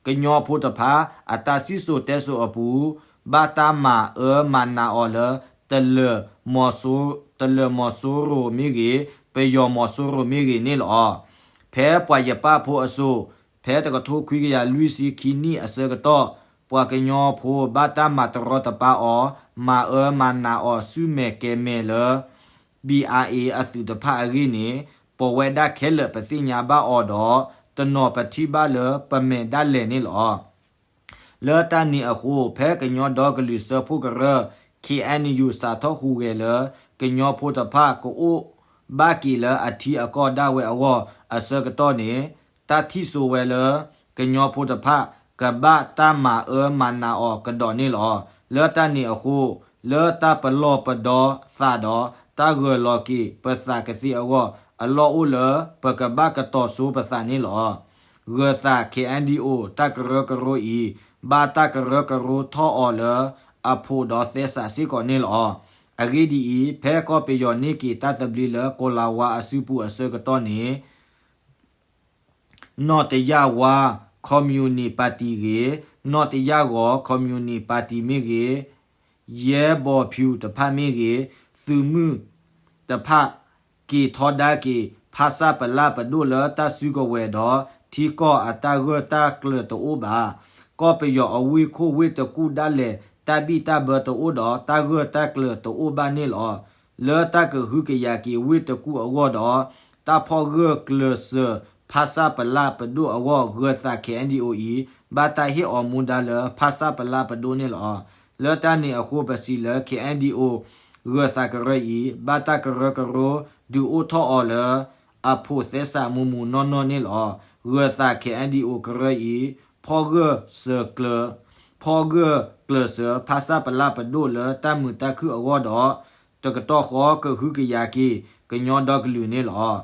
ကညီဖိတဖၣ် အတၢ်စံၣ်စိၤတဲစိၤအပူၤ ဘၣ်တၢ်မၤအၢမၤနးအီၤလၢ တလၢၤမီၤစိရိၤမ့ၢ်ဂ့ၤ, ပယီၤမီၤစိရိၤမ့ၢ်ဂ့ၤန့ၣ်လီၤ. ဖဲပှၤယပၣ်ဖိအစိၤ ဖဲတကထိခွံကယၤလွံၢ်ဆံခံနံၣ်အဆၢကတီၢ် ပှၤကညီဖိဘၣ်တၢ်မၤတရီတပါအီၤ, မၤအၢမၤနးအီၤဆူမဲာ်ကဲၤမဲာ်လၢ B I A အသုးတဖၣ်အဂ့ၢ်န့ၣ် ပဝဲဒၣ်ခဲလၢာ်ပသ့ၣ်ညါဘၣ်အီၤဒီး တနီၤပထံၣ်ဘၣ်လၢပမဲာ်ဒၣ်လဲာ်န့ၣ်လီၤ. လၢတၢ်န့ၣ်အဃိ ဖဲကညီဒီကလုာ်စၢဖှိၣ်ကရၢ K N U စးထီၣ်ဟူးဂဲၤလၢ ကညီဖိတဖၣ်ကအိၣ်ဘၣ်က့ၤလၢအထံအကီၢ်ဒၣ်ဝဲအဂီၢ်အဆၢကတီၢ်န့ၣ် တၢ်ထံၣ်စိဝဲလၢ ကညီဖိတဖၣ် ကဘၣ်တၢ်မၤအၢမၤနးအီၤကဒီးန့ၣ်လီၤ. လၢတၢ်န့ၣ်အဃိ လၢတၢ်ပလီၢ်ပဒီသးဒီး တၢ်ဂၢၢ်လီၤက့ၤပသးကသ့အဂီၢ် အလီၢ်အိၣ်လၢ ပကဘၣ်ကတီၤစိပသးန့ၣ်လီၤ. ဂၢၤသး K N D O တၢ်ကရၢကရိအံၤ ဘၣ်တၢ်ကရၢကရိထီၣ်အီၤလၢ အဖိးဒီးသဲစးစ့ၢ်ကီးန့ၣ်လီၤ. အဂ့ၢ်ဒ်အံၤ ဖဲကီၢ်ပယီၤန့ၢ်က့ၤတၢ်သဘျ့လၢ ကိလၤဝါအစုပူၤအဆၢကတီၢ်န့ၣ် နီၣ်တယၣ်ဝါ Communist Party ဂ့ၤ, နီၣ်တယၣ်ဂီၤ Communist Party မ့ၢ်ဂ့ၤ, ယဲဘီၣ်ဖၠူၣ်တဖၣ်မ့ၢ်ဂ့ၤ, သုးမုၢ်တဖၣ် က့ၤထီဒါက့ၤ ဖၣ်ဆၣ်ပလၣ်ပဒိၣ်လၢတၢ်စုကဝဲၤဒီး ထံကီၢ်အတၢ်ဂၢၢ်တၢ်ကျၢၤတအိၣ်ဘၣ်. ကီၢ်ပယီၤအဝ့ၢ်ခိၣ်ဝ့ၢ်တကူၣ်ဒၣ်လဲာ် တၢ်ဘံၣ်တၢ်ဘၢတအိၣ်ဒီး တၢ်ဂၢၢ်တၢ်ကျၢၤတအိၣ်ဘၣ်န့ၣ်လီၤ. လၢတၢ်ကဟုကယာ်က့ၤဝ့ၢ်တကူၣ်အဂီၢ်ဒီး တၢ်ဖီၣ်ဂၢၢ်ကျၢၤစၢၤ ဖၣ်ဆၣ်ပလၣ်ပဒိၣ်အဂီၢ် ဂၢၤသး K N D O အံၤ ဘၣ်တၢ်ဟ့ၣ်အီၤမူဒါလၢ ဖၣ်ဆၣ်ပလၣ်ပဒိၣ်န့ၣ်လီၤ. လၢတၢ်န့ၣ်အဃိ ပစံးလၢ K N D O ဂၢၤသးကရၢအံၤ ဘၣ်တၢ်ကရၢကရိ ဒုးအိၣ်ထီၣ်အီၤလၢ အဖိးသဲစးမူးမူးနီၢ်နီၢ်န့ၣ်လီၤ. ဂၢၤသး ခဲအံၣ်ဒံၣ်အိၣ်ကရၢအံၤ ဖီၣ်ဂၢၢ်စၢၤကျၢၤ, ဖီၣ်ဂၢၢ်ကျၢၤစၢၤ ဖၣ်ဆၣ်ပလၣ်ပဒိၣ်လၢတၢ်မုာ်တၢ်ခုၣ်အဂီၢ်ဒီး တကတီၢ်ဃီကဟုကယာ်က့ၤ ကညီဒီကလုာ်န့ၣ်လီၤ.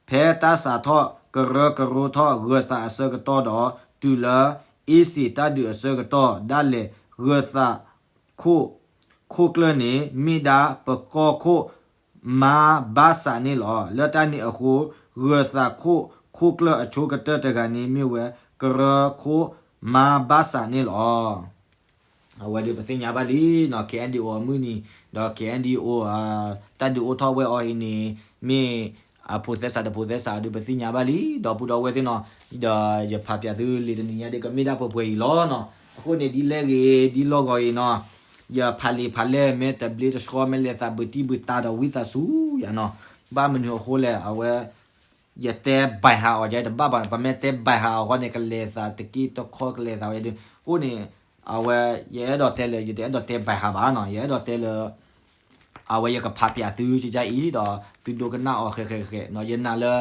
ဖဲတၢ်စးထီၣ်ကရၢကရိထီၣ်ဂၢၤသးအဆၢကတီၢ်ဒီး တုၤလၢအ့စ့ၣ်တၢ်ဒုးအဆၢကတီၢ်ဒၣ်လဲာ် ဂၢၤသး ခိၣ် ခိၣ်ကျၢၢ်န့ၣ် မ့ၢ်ဒၣ်ပကီၢ်ခိၣ်မါဘၣ်ဆးန့ၣ်လီၤ. လၢတၢ်န့ၣ်အဃိ ဂၢၤသးခိၣ် ခိၣ်ကျၢၢ်အဆိကတၢၢ်တဂၤန့ၣ် မ့ၢ်ဝဲကရၢခိၣ်မါဘၣ်ဆးန့ၣ်လီၤ. အဝဲဒုးပသ့ၣ်ညါဘၣ်လံနီၤ ခဲအံၣ်ဒံၣ်အိၣ်အမုၢ်နံၤ ဒီး ခဲအံၣ်ဒံၣ်အိၣ် တၢ်ဒုးအိၣ်ထီၣ်ဝဲအီၤအံၤန့ၣ် မ့ၢ်အဖိးသဲစးတဖိးသဲစးဒုးပသ့ၣ်ညါဘၣ်လံ ဒီပုၢ်ဒီဝဲၢ်သ့ၣ်နီၤ, ဒီးယဖးပၠးသုလံာ်တနံၤညါဒ်ကမ့ၢ်ဒၣ်ပှဲၤပှဲၤအံၤလီၤနီၤ. အဃိန့ၣ် ဒ်လဲၣ်ဂ့ၤ ဒ်လီၢ်ဂီၤအံၤနီၤ, ယဖးလံာ်ဖးလဲၢ် မ့ၢ်တဘျ့တဆှီ မ့ၢ်လဲၤသးဘုးတံၢ်ဘုးတာ်ဒီးဝံသးစူၤယၤနီၤ, ဘၣ်မနုၤအဃိလဲၣ် အဝဲ ယတဲဘၣ်ဟးအီၤ ယတဘၣ်ဘၣ်နီၤ, ပမ့ၢ်တဲဘၣ်ဟးအီၤဃီန့ၣ် ကလဲၤသးတက့ၢ်တခီ ကလဲၤသးဝဲဒုး, အဃိန့ၣ် အဝဲ ယအဲၣ်ဒိးတဲလၢ ယတအဲၣ်ဒိးတဲဘၣ်ဟးဘၣ်နီၤ, ယအဲၣ်ဒိးတဲလၢ အဝဲယကဖးပၠးသုကကအံၤ ဒီးသုဒိကနၣ်အီၤဃဲးဃဲးဃဲးနီၤ, ယနာ်လၢ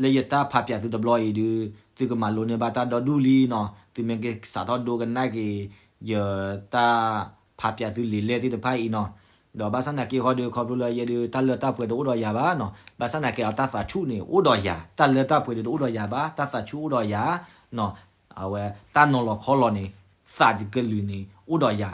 လၢယတၢ်ဖးပၠးသုတဘျီအံၤဒုး သုကမၤလိန့ၢ်ဘၣ်တၢ်ဒီဒူၣ်လံနီၤ, သုမ့ၢ်ကစးထီၣ်ဒိကနၣ်က့ၤ ယတၢ်ဖးပၠးသုလံာ်လဲၢ်သ့ၣ်တဖၣ်အံၤနီၤ, ဒီးဘၣ်ဆၣ်သနာ်က့ဃီဒီး ခီဖျိလၢယဲဒုး တၢ်လၢတၢ်ပှဲၤတအိၣ်ဒီးယၤဘၣ်နီၤ, ဘၣ်ဆၣ်သနာ်က့အတၢ်သးဆူၣ်န့ၣ် အိၣ်ဒီးယၤ, တၢ်လၢတၢ်ပှဲၤဒုးတအိၣ်ဒီးယၤဘၣ်, တၢ်သးဆူၣ်အိၣ်ဒီးယၤနီၤ, အဝဲ တၢ်နီၤလီၤခီလီၤန့ၣ် သးတကလုာ်န့ၣ် အိၣ်ဒီးယၤ,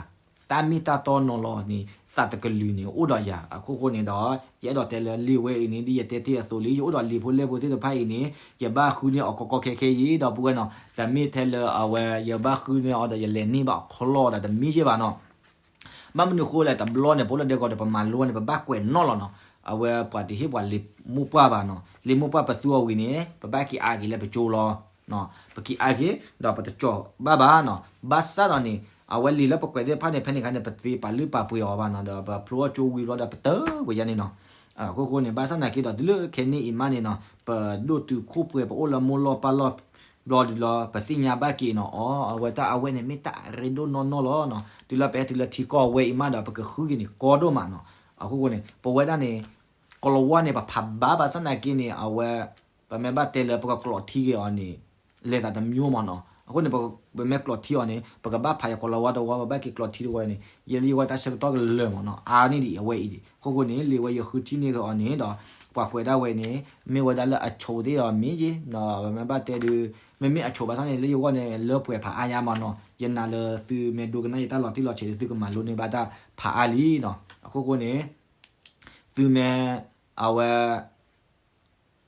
တၢ်မ့ၢ်တၢ်တီနီၤလီၤန့ၣ် သးတကလုာ်န့ၣ် အိၣ်ဒီးယၤ, အခိၣ်ဃိန့ၣ်ဒီး ယအဲၣ်ဒိးတဲလၢလံာ်ဝဲအံၤန့ၣ် ဒ်ယတဲတ့ၢ်အသိးလံ, ယအိၣ်ဒီးလံာ်ဖိလဲၢ်ဖိသ့ၣ်တဖၣ်အံၤန့ၣ် ယဘၣ်ဃုန့ၢ်အီၤကီကီခဲခဲအံၤ ဒီပုၢ်ဝဲၢ်နီၤ, တမ့ၢ်ထဲလၢအဝဲ ယဘၣ်ဃုန့ၢ်အီၤဒီး ယလဲၤန့ၢ်ဘၣ်အီၤခီလီၤဒီး တမ့ၢ်ယဲၢ်ဘၣ်နီၤ ဘၣ်မနုၤဃိလဲၣ် တဘျီန့ၣ် ပအိၣ်လၢဒဲကဝီၤဒီး ပမၤလိဝဲန့ၣ် ပဘၣ်ကွဲးနီၣ်လီၤနီၤ, အဝဲပှၤတဟ့ၣ်ပှၤလံာ်မိၢ်ပှၢ်ဘၣ်နီၤ, လံာ်မိၢ်ပှၢ်ပသူအီၤဝံၤန့ၣ် ပဘၣ်က့ၤအါက့ၤလၢပကၠိလီၤ, ပက့ၤအါက့ၤ ဒီးပတကၠီၤဘၣ်ဘၣ်နီၤ, ဘၣ်ဆၣ်ဒီးန့ၣ် အဝဲလံာ်လၢပကွဲးသ့ၣ်တဖၣ်န့ၣ် ဖဲန့ၣ်အခါန့ၣ် ပသ့ပာ်လုၢ်ပာ်ပှ့ၤအီၤဘၣ်နီၤ, ဒီးပဖျိအီၣ်ကၠိဝံၤဘျီဒီး ပတဝဲယါန့ၣ်နီၤ, အခိၣ်ဃိန့ၣ် ဘၣ်ဆၣ်သနာ်က့ဒီး တုၤလၢခဲနံၣ်အံၤမးန့ၣ်နီၤ ပဒိၣ်တုာ်ခိၣ်ပှဲၤ ပအိၣ်လၢမိၢ်လီၢ်ပၢ်လီၢ်ဘျီဒုးလီၤ ပသ့ၣ်ညါဘၣ်က့ၤနီၤ, အီ အဝဲတၢ်အဝဲန့ၣ် မ့ၢ်တၢ်အရ့ဒိၣ်နီၢ်နီၢ်လီၤနီၤ, တုၤလၢပဟဲတုၤလၢထံကီၢ်ဝဲအံၤမးဒီး ပကဃုက့ၤန့ၣ် ကီဒိၣ်မးနီၤ, အခိၣ်ဃိန့ၣ် ပဝဲဒၣ်န့ၣ် ကလီၤဝါန့ၣ် ပဖးဘၣ်ဘၣ်ဆၣ်သနာ်က့န့ၣ် အဝဲ ပမ့ၢ်ဘၣ်တဲလၢပကကျိးထံက့ၤအီၤန့ၣ် လဲၤသးတမံၤမးနီၤ,အဃိန့ၣ် ပမ့ၢ်ကျိးထံအီၤန့ၣ် ပကဘၣ်ဖးယၤကလီၤဝါတဝါ ပဘၣ်က့ၤကျိးထံတဝါန့ၣ် ယဲလၢယဂီၢ်တၢ်ဆၢကတီၢ်ကလၢာ်မးနီၤ, အါန့ၢ်ဒံးအဝဲအံၤဒံး, အခိၣ်ဃိန့ၣ် လံာ်ဝဲယဃုထံၣ်န့ၢ်က့ၤအီၤန့ၣ်ဒီး ပှၤကွဲးဒၣ်ဝဲန့ၣ် မ့ၢ်ဝဲဒၣ်လၢအဆိးသ့ၣ်အီၤမ့ၢ်ယ့ၤ, ပမ့ၢ်ဘၣ်တဲဒုး မ့မ့ၢ်အဆိးဘၣ်ဆၣ်န့ၣ် လၢယဂီၢ်န့ၣ် လၢပှဲၤဖးအါညါမးနီၤ, ယနာ်လၢသုမ့ၢ်ဒိကနၣ်ယတၢ်လီၤတံၢ်လီၤဆဲးဒီး သုကမၤလိန့ၢ်ဘၣ်တၢ်ဖးအါလံနီၤ, အခိၣ်ဃိန့ၣ် သုမ့ၢ် အဝဲ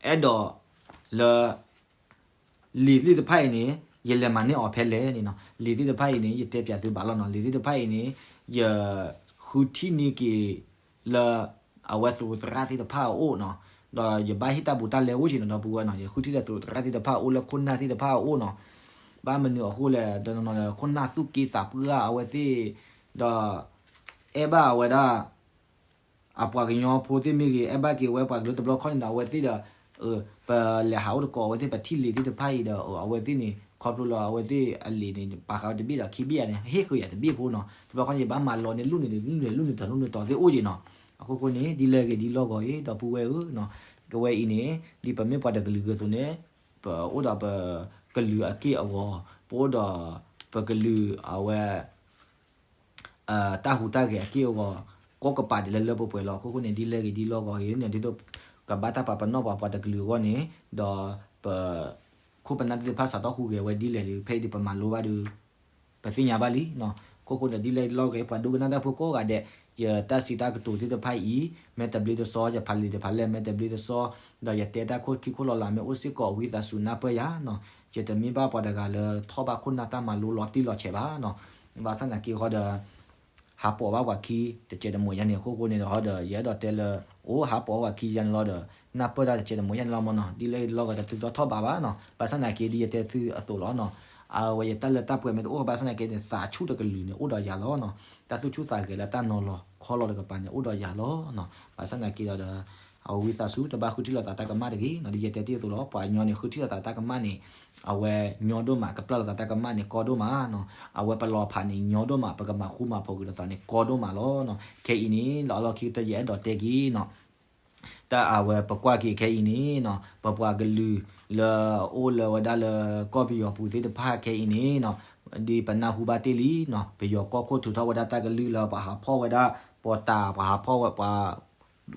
အဲၣ်ဒိးလၢ လံာ်သ့ၣ်တဖၣ်အံၤန့ၣ် ယလဲၤမၤန့ၢ်အီၤဖဲလဲၣ်န့ၣ်နီၤ, လံာ်သ့ၣ်တဖၣ်အံၤန့ၣ် ယတဲပၠးသုဘၣ်လီၤနီၤ, လံာ်သ့ၣ်တဖၣ်အံၤန့ၣ် ယဃုထံၣ်န့ၢ်က့ၤလၢ အဝဲသရူးသရၣ်သ့ၣ်တဖၣ်အအိၣ်နီၤ, ဒီးယဘၣ်ဟ့ၣ်တၢ်ဘူးတၢ်လဲအိၣ်က့ၤနီၤ ဒီပုၢ်ဝဲၢ်နီၤ, ယဃုထံၣ်လၢသရူးသရၣ်သ့ၣ်တဖၣ်အအိၣ် လၢခိၣ်နၢ်သ့ၣ်တဖၣ်အအိၣ်နီၤ, ဘၣ်မနုၤအဃိလဲၣ် တနီၤနီၤဒီး ခိၣ်နၢ်သူၣ်က့သးပှၢ်အဝဲသ့ၣ် ဒီး အဲၣ်ဘၣ်အဝဲဒၣ် အပှၤကညီဖိသ့ၣ်မ့ၢ်ဂ့ၤ အဲၣ်ဘၣ်က့ၤဝဲပှၤကလုာ်တဘျီခီန့ၣ်ဒီး အဝဲသ့ၣ်ဒီး ပလဲၤဟးအိၣ်တကိးအဝဲသ့ၣ် ပထံၣ်လံာ်သ့ၣ်တဖၣ်အံၤဒီး အဝဲသ့ၣ်န့ၣ် ခီဖျိလၢအဝဲသ့ၣ်အလံာ်န့ၣ် ပာ်ဃာ်ဝဲတဘ့ၣ်ဒီးခံဘ့ၣ်ဧါန့ၣ် ဟ့ၣ်ဃုာ်ယၤတဘ့ၣ်ဖိနီၤ, တဘျီခီန့ၣ် ယဘၣ်မၤလီၤန့ၢ် လူၣ်န့ၣ် လူၣ်န့ၣ် လူၣ်န့ၣ်တီၤသ့ၣ်အိၣ်က့ၤနီၤ, အခိၣ်ဃိန့ၣ် ဒ်လဲၣ်ဂ့ၤဒ်လီၢ်ဂီၤအံၤ ဒီပုၢ်ဝဲၢ်ဧၢ, ကဝဲအံၤန့ၣ် ဒ်ပမ့ၢ်ပှၤတကလုာ်ဂ့ၤအသိးန့ၣ် ပအိၣ်ဒီးပကလုာ်အက့ၢ်အဂီၤ, ပအိၣ်ဒီးပကလုာ်အဝဲ တၢ်ဟူးတၢ်ဂဲၤအက့ၢ်အဂီၤ ကိးကပၤဒဲးလၢလၢပှဲၤပှဲၤလီၤ. အခိၣ်ဃိန့ၣ် ဒ်လဲၣ်ဂ့ၤဒ်လီၢ်ဂီၤဂ့ၤန့ၣ် ဒ်သိးကဘၣ်တၢ်ပာ်ပနီၣ်ပှၤပှၤတကလုာ်အဂီၢ်န့ၣ် ဒီးပ ခိၣ်ပနၢ်သ့ၣ်တဖၣ်စးထီၣ်ဟူးဂဲၤဝဲဒ်လဲၣ်ဒီး ဖဲအံၤဒ်ပမၤလိဘၣ်ဒီး ပသ့ၣ်ညါဘၣ်လံ. အခိၣ်ဃိန့ၣ် ဒ်လဲၣ်ဂ့ၤဒ်လီၢ်ဂီၤ ပှၤဒိကနၣ်တၢ်ဖိကိးဂၤဒဲး ယတၢ်စံးတၢ်ကတိၤသ့ၣ်တဖၣ်အံၤ မ့ၢ်တဘျ့တစီ ယဖးလံာ်တဖးလဲၢ် မ့ၢ်တဘျ့တစီ ဒီးယတဲတၢ်ခိၣ်ခံခိၣ်လီၤလး မ့ၢ်အိၣ်စ့ၢ်ကီးဝံသးစူၤနၢ်ပၢၢ်ယၤနီၤ. ယတမ့ၢ်ဘၣ်ပှၤတဂၤလၢထီၣ်ဘၣ်ခိၣ်နၢ်တၢ်မၤလိလီၤတံၢ်လီၤဆဲးဘၣ်နီၤ. ဘၣ်ဆၣ်သနာ်က့ဃီဒီး ဟးပိာ်ဘၣ်ပှၤခံတစဲးတမှဲာ်ယါန့ၣ် အခိၣ်ဃိန့ၣ်ဒီး ဟီဒီး ယအဲၣ်ဒိးတဲလၢ အိၣ်ဟးပိာ်ဘၣ်ပှၤခံယါန့ၣ်လီၤဒီး နၢ်ပၢၢ်တၢ်တစဲးတမှဲာ်ယါန့ၣ်လီၤမနီၤ. ဒ်လဲၣ်ဂ့ၤဒ်လီၢ်ဂီၤ တသုးထီၣ်ထီၣ်ဘးဘၣ်နီၤ. ဘၣ်ဆၣ်သနာ်က့ ဒ်ယတဲသုအသိးလီၤနီၤ. အဝဲယတၢ်လၢတၢ်ပှဲၤမ့ၢ်တအိၣ်ဘၣ်ဆၣ်သနာ်က့န့ၣ် သးဆူၣ်တကလုာ်န့ၣ် အိၣ်ဒီးယၤလီၤနီၤ. တၢ်သူၣ်ဆူၣ်သးဂဲၤလၢတၢ်နီၤလီၤခီလီၤတကပၤန့ၣ် အိၣ်ဒီးယၤလီၤနီၤ. ဘၣ်ဆၣ်သနာ်က့ဒီး အဝဲဝံသးစူၤ တဘၣ်ဃုထံၣ်လိာ်သးတၢ်ကမၣ်တဂ့ၤနီၤ. ဒ်ယတဲတ့ၢ်အသိးလီၤ. ပှၤကညီန့ၣ် ဃုထံၣ်လိာ်သးတၢ်ကမၣ်န့ၣ် အဝဲညီဒိၣ်မး ကပျၢ်လိာ်သးတၢ်ကမၣ်န့ၣ် ကီဒိၣ်မးနီၤ. အဝဲပလီၤဖးန့ၣ် ညီဒိၣ်မး ပကမၤဃူမၤဖိးကွံာ်လိာ်သးန့ၣ် ကီဒိၣ်မးလီၤနီၤ. ခဲအံၤန့ၣ် လၢအလီၢ်ခံကတၢၢ် ယအဲၣ်ဒိးတဲက့ၤနီၤ. တၢ်အဝဲပကွၢ်က့ၤခဲအံၤန့ၣ်နီၤ ပပှၤကလုာ်လၢအအိၣ်လၢဝဲဒၣ်လၢကီၢ်ပယီၤပူၤသ့ၣ်တဖၣ်ခဲအံၤန့ၣ်နီၤ ဒ်ပနၢ်ဟူဘၣ်တ့ၢ်လံနီၤ ပယီၤကီၢ်ခိၣ်ထုးထီၣ်ဝဲဒၣ်တၢ်ကလုၢ်လၢပှၤဟးဖီၣ်ဝဲဒၣ် ပှၤတၤ ပှၤဟးဖီၣ်ဝဲပှၤ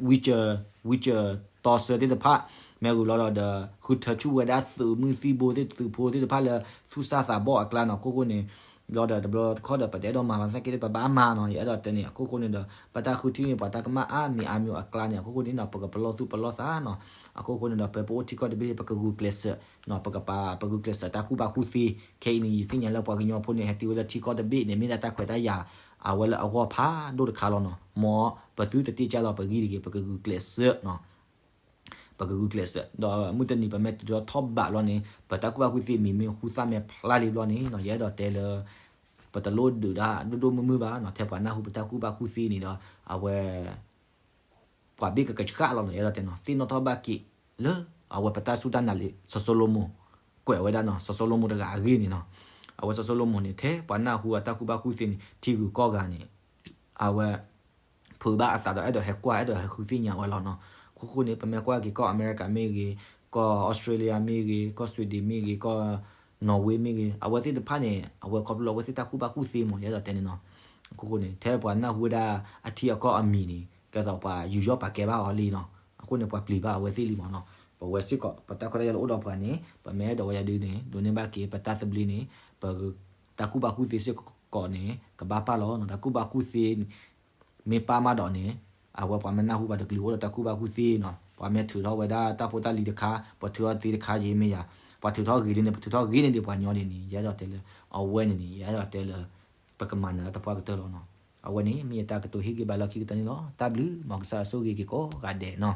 ဝံကၠၢၤ ဝံကၠၢၤတီဆၢသ့ၣ်တဖၣ် မ့ၢ်ဂ့ၤလီၤဒီး ဃုထၢဆူၣ်ဝဲဒၣ်သုးမုၢ်သံၣ်ဘိသ့ၣ် သုးဖိသ့ၣ်တဖၣ်လၢသူၣ်စၢ်သးဘီၣ်အကျါနီၤ အခိၣ်ဃိန့ၣ် လီၤဒီးတဘျီတခီၣ်ဒီး ပတအဲၣ်ဒိးမၤဘၣ်သနာ်က့ ပဘၣ်မၤနီၤ ယအဲၣ်ဒိးတဲန့ၣ် အခိၣ်ဃိန့ၣ်ဒီး ပတၢ်ဃုထံၣ်န့ၣ် ပှၤတၢ်ကမၣ်အါမံၤအါမျိၤအကျါန့ၣ် အခိၣ်ဃိန့ၣ်ဒီး ပကပလီၢ်သူၣ်ပလီၢ်သးနီၤ အခိၣ်ဃိန့ၣ်ဒီး ပပအိၣ်ထံကီၢ်တဘ့ၣ် ပကဂုာ်ကျဲးစၢး ပကပာ် ပဂုာ်ကျဲးစၢးတၢ်ကူၣ်ဘၣ်ကူၣ်သ့ ခဲအံၤန့ၣ် ယသ့ၣ်ညါလၢပှၤကညီဖိန့ၣ် ဟဲတုၤဝဲလၢထံကီၢ်တဘ့ၣ်န့ၣ် မ့ၢ်ဒၣ်တၢ်ခွဲးတၢ်ယာ် အဝဲလၢအဂီၢ်ဖးဒိၣ်တခါလီၤနီၤ မ်ပသုတတ့ၢ်ကၢ်လီၤပဂံၢ်တဂ့ၤ ပကဂုာ်ကျဲးစၢး ပကဂုာ်ကျဲးစၢး ဒီးမုၢ်တနံၤပမ့ၢ်တုၤထီၣ်ထီၣ်ဘးလီၤန့ၣ် ပတၢ်ကူၣ်ဘၣ်ကူၣ်သ့မံၤမ့ၢ်ဟူသၣ်မ့ၢ်ဖျါလံဘျီန့ၣ်နီၤ ယအဲၣ်ဒိးတဲလၢ ပတလိၣ်ဒုးဒၣ်ဒိၣ်ဒိၣ်မုၢ်မုၢ်ဘၣ်နီၤ ထဲပှၤနၢ်ဟူပတၢ်ကူၣ်ဘၣ်ကူၣ်သ့န့ၣ်ဒီး အဝဲ ပှၤဘ့ၣ်ကကဆှၣ်လီၤနီၤ ယအဲၣ်ဒိးတဲနီၤ သ့ၣ်နီၣ်ထီၣ်ဘၣ်က့ၤလၢ အဝဲပတၢ်စူၢ်တၢ်နာ်လံ စီၤၡလိၤမိၣ် ကွဲးဝဲဒၣ်နီၤ စီၤၡလိၤမိၣ်တဂၤအဂ့ၢ်န့ၣ်နီၤ အဝဲစီၤၡလိၤမိၣ်န့ၣ် ထဲပှၤနၢ်ဟူအတၢ်ကူၣ်ဘၣ်ကူၣ်သ့န့ၣ် ထံဂုၤကီၢ်ဂၤန့ၣ် အဝဲ ဖုးဘၣ်အသးဒီးအဲၣ်ဒိးဟဲကွၢ် အဲၣ်ဒိးဟဲဃုသ့ၣ်ညါဝဲလီၤနီၤ. အခိၣ်ဃိန့ၣ် ပမ့ၢ်ကွၢ်က့ၤကီၢ်အမဲရကၤမ့ၢ်ဂ့ၤ, ကီၢ်အီစထြ့လယါမ့ၢ်ဂ့ၤ, ကီၢ် Sweden မ့ၢ်ဂ့ၤ, ကီၢ် Norway မ့ၢ်ဂ့ၤ, အဝဲသ့ၣ်တဖၣ်န့ၣ် အဝဲခီဖျိလၢအဝဲသ့ၣ်တၢ်ကူၣ်ဘၣ်ကူၣ်သ့မး ယအဲၣ်ဒိးတဲန့ၣ်နီၤ. အခိၣ်ဃိန့ၣ် ထဲပှၤနၢ်ဟူဝဲဒၣ်အထံအကီၢ်အမံၤန့ၣ် ကဲသိးပှၤယူးယီၣ်ပာ်ကဲဘၣ်အီၤလံနီၤ. အဃိန့ၣ် ပှၤပျံၤဘၣ်အဝဲသ့ၣ်လံမးနီၤ. ပဝဲစ့ၢ်ကီး ပတၢ်ခွဲးတၢ်ယာ်လၢအိၣ်ဒီးပှၤန့ၣ် ပမ့ၢ်အဲၣ်ဒိးဝဲဒၣ်ဒုန့ၣ် ဒိးန့ၢ်ဘၣ်က့ၤ ပတၢ်သဘျ့န့ၣ် ပ တၢ်ကူၣ်ဘၣ်ကူၣ်သ့စ့ၢ်ကီးန့ၣ် ကဘၣ်ပာ်လီၤနီၤ. တၢ်ကူၣ်ဘၣ်ကူၣ်သ့ မ့ၢ်ပာ်မးဒီးန့ၣ် အဝဲပှၤမ့ၢ်နၢ်ဟူပှၤတကလုာ်အိၣ်ဒီးတၢ်ကူၣ်ဘၣ်ကူၣ်သ့နီၤ. ပှၤမ့ၢ်ထုးထီၣ်ဝဲဒၣ်တၢ်ဖိတၢ်လံၤတခါ ပှၤထုးထီၣ်သ့တခါယ့မ့ၢ်ယၤ, ပှၤထုးထီၣ်ဂ့ၤလံန့ၣ် ပထုးထီၣ်ဂ့ၤန့ၢ်ဒံးပှၤညီဒ်န့ၣ် ယအဲၣ်ဒိးတဲလၢ အဝဲန့ၣ်န့ၣ် ယအဲၣ်ဒိးတဲလၢ ပကမၤနၢၤလၢတပှၢ်ကတၢၢ်လီၤနီၤ. အဝဲန့ၣ် မ့ၢ်ယတၢ်ကတိၤဟ့ၣ်ဂံၢ်ဘါလၢခံကတၢၢ်န့ၣ်လီၤ. တၢ်ဘျုး မ်ကစၢ်ယွၤဆိၣ်ဂ့ၤက့ၤကိးဂၤဒဲးနီၤ.